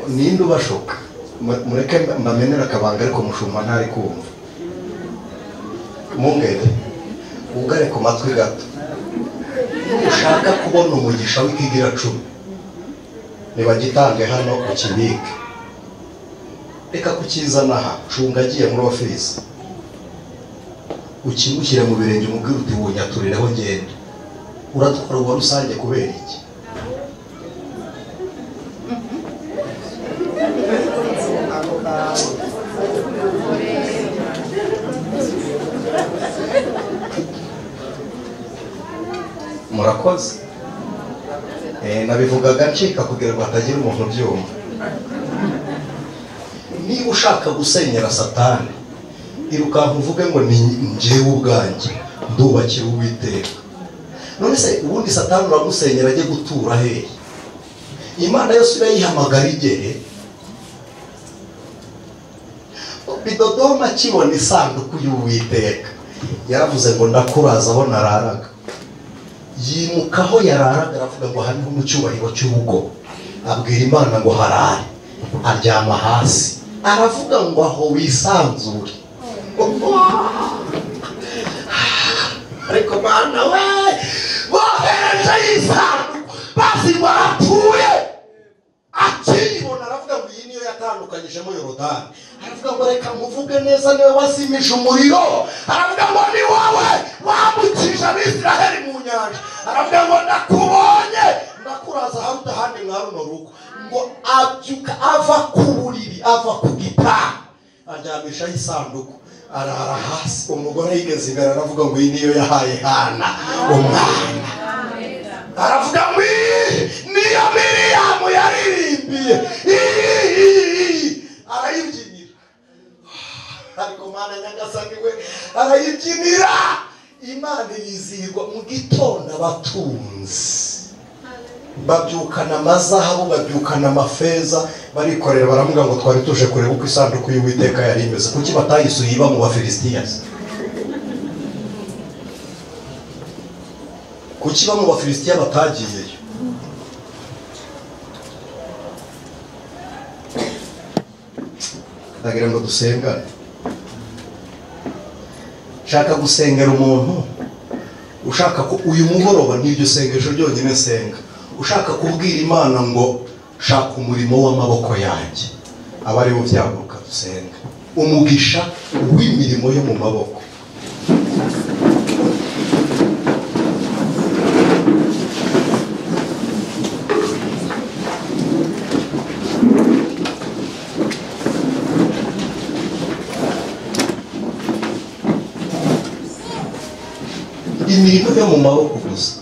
Speaker 1: Ninde ubashoka? Mureke mbamenera akabanga, ariko mushumba ntari kumva. Mungere ugare ku matwi gato. Ushaka kubona umugisha w'ikigira 10, nibagitange hano ukibike. Reka kukizana aha, cunga agiye muri ofisi, ukimushyire mu birenge, umubwire uti wunyaturireho ngende. Uratwara uwa rusange kubera iki? Murakoze. Nabivugaga ncika kugira ngo hatagira umuntu ubyumva. Niba ushaka gusenyera Satani, irukanka uvuge ngo ni njyewe ubwanjye ndubakira Uwiteka. None se ubundi Satani uramusenyera ajye gutura hehe? Imana yose irayihamagara igere. Dodoma akibona isanduku y'Uwiteka yaravuze ngo ndakuraza aho nararaga. Yimuka aho yararaga, aravuga ngo hariho mu cyubahiro cy'urugo. Abwira Imana ngo harare, aryama hasi, aravuga ngo aho wisanzure. Ariko Mana we, bohereje isanduku basi barapfuye. Akiyibona aravuga ngo iyi niyo yatandukanyijemo Yorodani. Aravuga ngo reka muvuge neza, niwe wazimije umuriro. Aravuga ngo ni wowe wambukije Abisiraheli mu nyanja. Aravuga ngo ndakubonye, ndakuraza haruta handi mwa runo rugo. Ngo abyuka ava ku buriri, ava ku gitanda, aryamishaho isanduku, arara hasi. Umugore yigeze imbere aravuga ngo iyi niyo yahaye Hana umwana. Aravuga ngo iyi niyo Miriyamu yaririmbiye, iyi arayibyinira. Ariko Mana nyagasani we, arayibyinira. Imana yizihirwa mu gitondo. Abatunzi babyukana amazahabu, babyukana amafeza, barikorera, baravuga ngo twari tuje kureba uko isanduku y'Uwiteka yari imeze. Kuki batayisuye iba mu Bafilisitiya? Kuki ba mu Bafilisitiya batagiyeyo? Ndagira ngo dusengane. Shaka gusengera umuntu ushaka ko uyu mugoroba n'iryo sengesho ryonyine senga. Ushaka kubwira Imana ngo shaka umurimo w'amaboko yanjye, aba ari byaguruka dusenga. Umugisha w'imirimo yo mu maboko. Imirimo yo mu maboko gusa.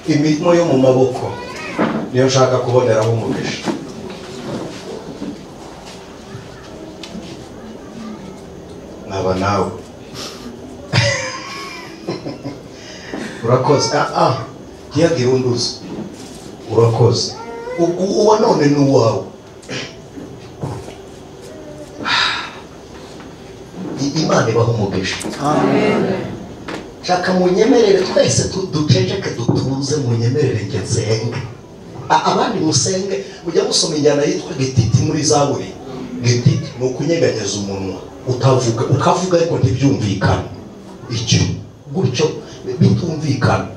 Speaker 1: Imirimo yo mu maboko niyo nshaka kuboneraho umugisha. Naba nawe urakoze. Ntiyagire unduza. Urakoze. Uwa none ni uwawe. Imana ibaha umugisha.
Speaker 2: Amen.
Speaker 1: Shaka munyemerere twese duceceke dutuze, munyemerere nge nsenge. Abandi musenge, mujya musoma injyana yitwa gititi muri Zaburi. Gititi ni ukunyeganyeza umunwa utavuga, ukavuga ariko ntibyumvikane, icyo gutyo bitumvikana.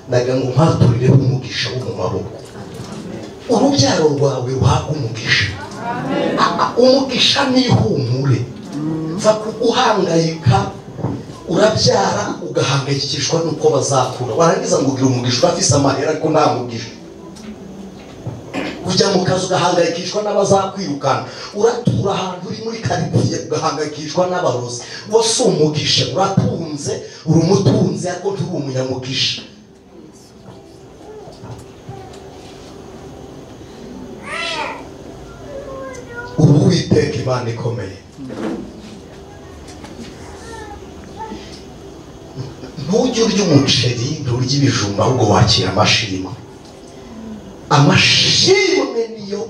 Speaker 1: Ndagira ngo mpaturire umugisha wo mu maboko, urubyaro rwawe ruhabwe umugisha. Umugisha ni ihumure. Va kuguhangayika, urabyara ugahangayikishwa nuko bazakura, warangiza ngo ugira umugisha, urafise amahera ariko nta mugisha. Ujya mu kazi ugahangayikishwa n'abazakwirukana, uratura ahantu uri muri karitsiye ugahangayikishwa n'abarozi. Wo si umugisha, uratunze, uri umutunzi ariko nturi umunyamugisha. Uwiteka Imana ikomeye, ntujye urya umuceri, nturya ibijumba, ahubwo wakira amashimwe. Amashimwe niyo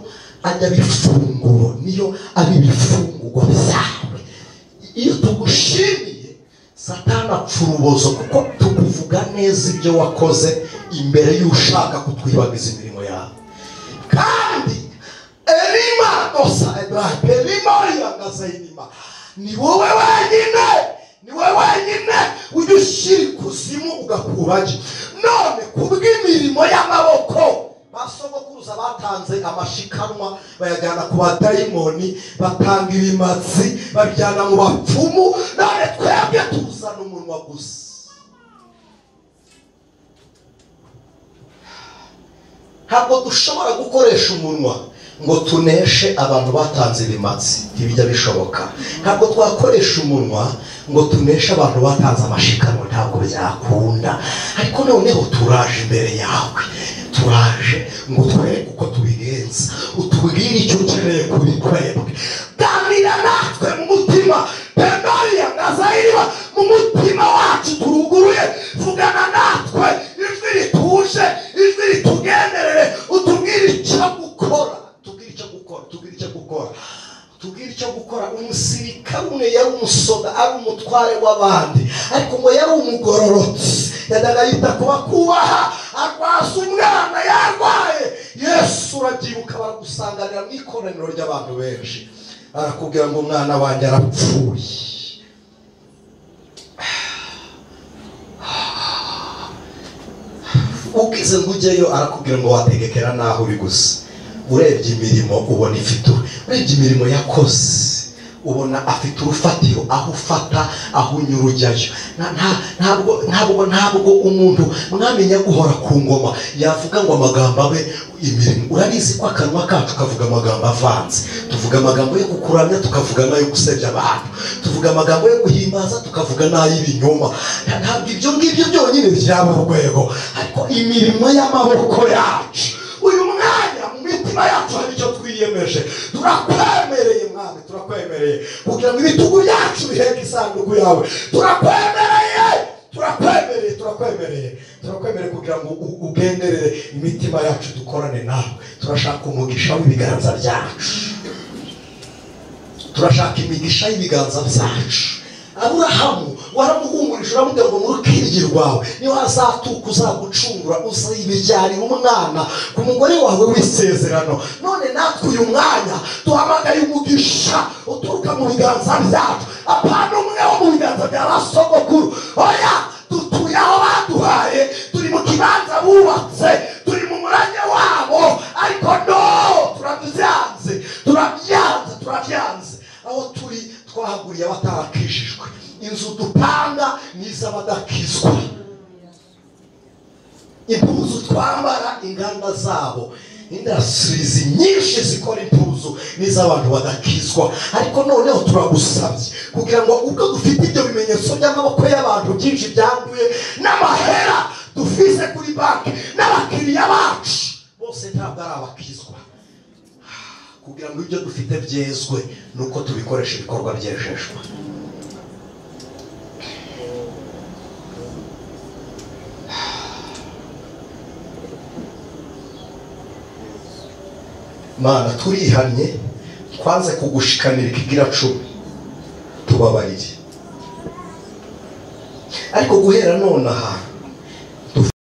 Speaker 1: ajya bifunguro, niyo ari ibifungurwa byawe. Iyo tugushimiye, Satani apfa urubozo, kuko tukuvuga neza ibyo wakoze imbere y'ushaka kutwibagiza imirimo yawe. Kandi Elima dosa Ebrahim, Elima yangazayinima, ni wowe wenyine, ni wowe wenyine ujya ushyira ikuzimu ugakurayo. None kubw'imirimo y'amaboko basogokuruza batanze amashikanwa bayajyana ku badayimoni, batanga ibimatsi babijyana mu bapfumu, none twebwe tuzana umunwa gusa. Ntabwo dushobora gukoresha umunwa ngo tuneshe abantu batanze ibimatsi, ntibijya bishoboka. Ntabwo twakoresha umunwa ngo tuneshe abantu batanze amashikanwa, ntabwo byakunda. Ariko noneho turaje imbere yawe, turaje ngo twereke uko tubigenza, utubwire icyo ukeneye kuri twebwe. Ganira natwe mu mutima, penoriya ngazayiriba, mu mutima wacu turuguruye, vugana natwe ijwi rituje, ijwi ritugenderere, utubwire icyo gukora, tubwire icyo gukora, tubwire icyo gukora, tubwire icyo gukora. Umusirikare umwe yari umusoda, ari umutware w'abandi, ariko ngo yari umugororotsi, yajyaga yita ku bakubaha, arwaza umwana yarwaye. Yesu urabyibuka, baragusanganira mu ikoraniro ry'abantu benshi, arakubwira ngo umwana wanjye arapfuye. Ukize ngo ujyeyo, arakubwira ngo wategekera naho uri gusa. Urebye imirimo ubona ifite, urebye imirimo yakoze ubona afite urufatiro, aho ufata, aho unyura ujyayo. Ntabwo umuntu mwamenya guhora ku ngoma yavuga ngo amagambo abe imirimo. Urabizi ko akanwa kacu kavuga amagambo avanze. Tuvuga amagambo yo kukuramya, tukavuga n'ayo gusebya abantu, tuvuga amagambo yo guhimbaza, tukavuga n'ay'ibinyoma. Ntabwo ibyo ngibyo byonyine byaba urwego, ariko imirimo y'amaboko yacu uyu mwanya mu mitima yacu hari icyo twiyemeje. Turakwemereye Mwami, turakwemereye kugira ngo ibitugu byacu biheke isanduku yawe. Turakwemereye, turakwemereye, turakwemereye, turakwemereye kugira ngo ugenderere imitima yacu, dukorane nawe. Turashaka umugisha w'ibiganza byacu, turashaka imigisha y'ibiganza byacu. Aburahamu waramuhumurije, uramubwira ngo mu rukiryi rwawe niho hazatuka uzagucungura, uzibyarira umwana ku mugore wawe w'isezerano. None natwe uyu mwanya duhamagaye umugisha uturuka mu biganza byacu, apana umwe wo mu biganza bya basogokuru. Oya, dutuye aho baduhaye, turi mu kibanza bubatse, turi mu murage wabo, ariko no turabyanze, turabyanze, turabyanze. Aho turi twahaguriye abatarakijijwe, inzu dupanga n'iz'abadakizwa, impuzu twambara inganda zabo, industries nyinshi zikora impuzu n'iz'abantu badakizwa. Ariko noneho turagusabye kugira ngo ubwo dufite ibyo bimenyetso by'amaboko y'abantu byinshi byanduye, n'amahera dufise kuri banki, n'abakiriya bacu bose ntabwo ari abakizwa, kugira ngo ibyo dufite byezwe nuko tubikoresha ibikorwa byejejwe. Mana, turihannye, twanze kugushikanira ikigira 10, tubabarire. Ariko guhera nonaha,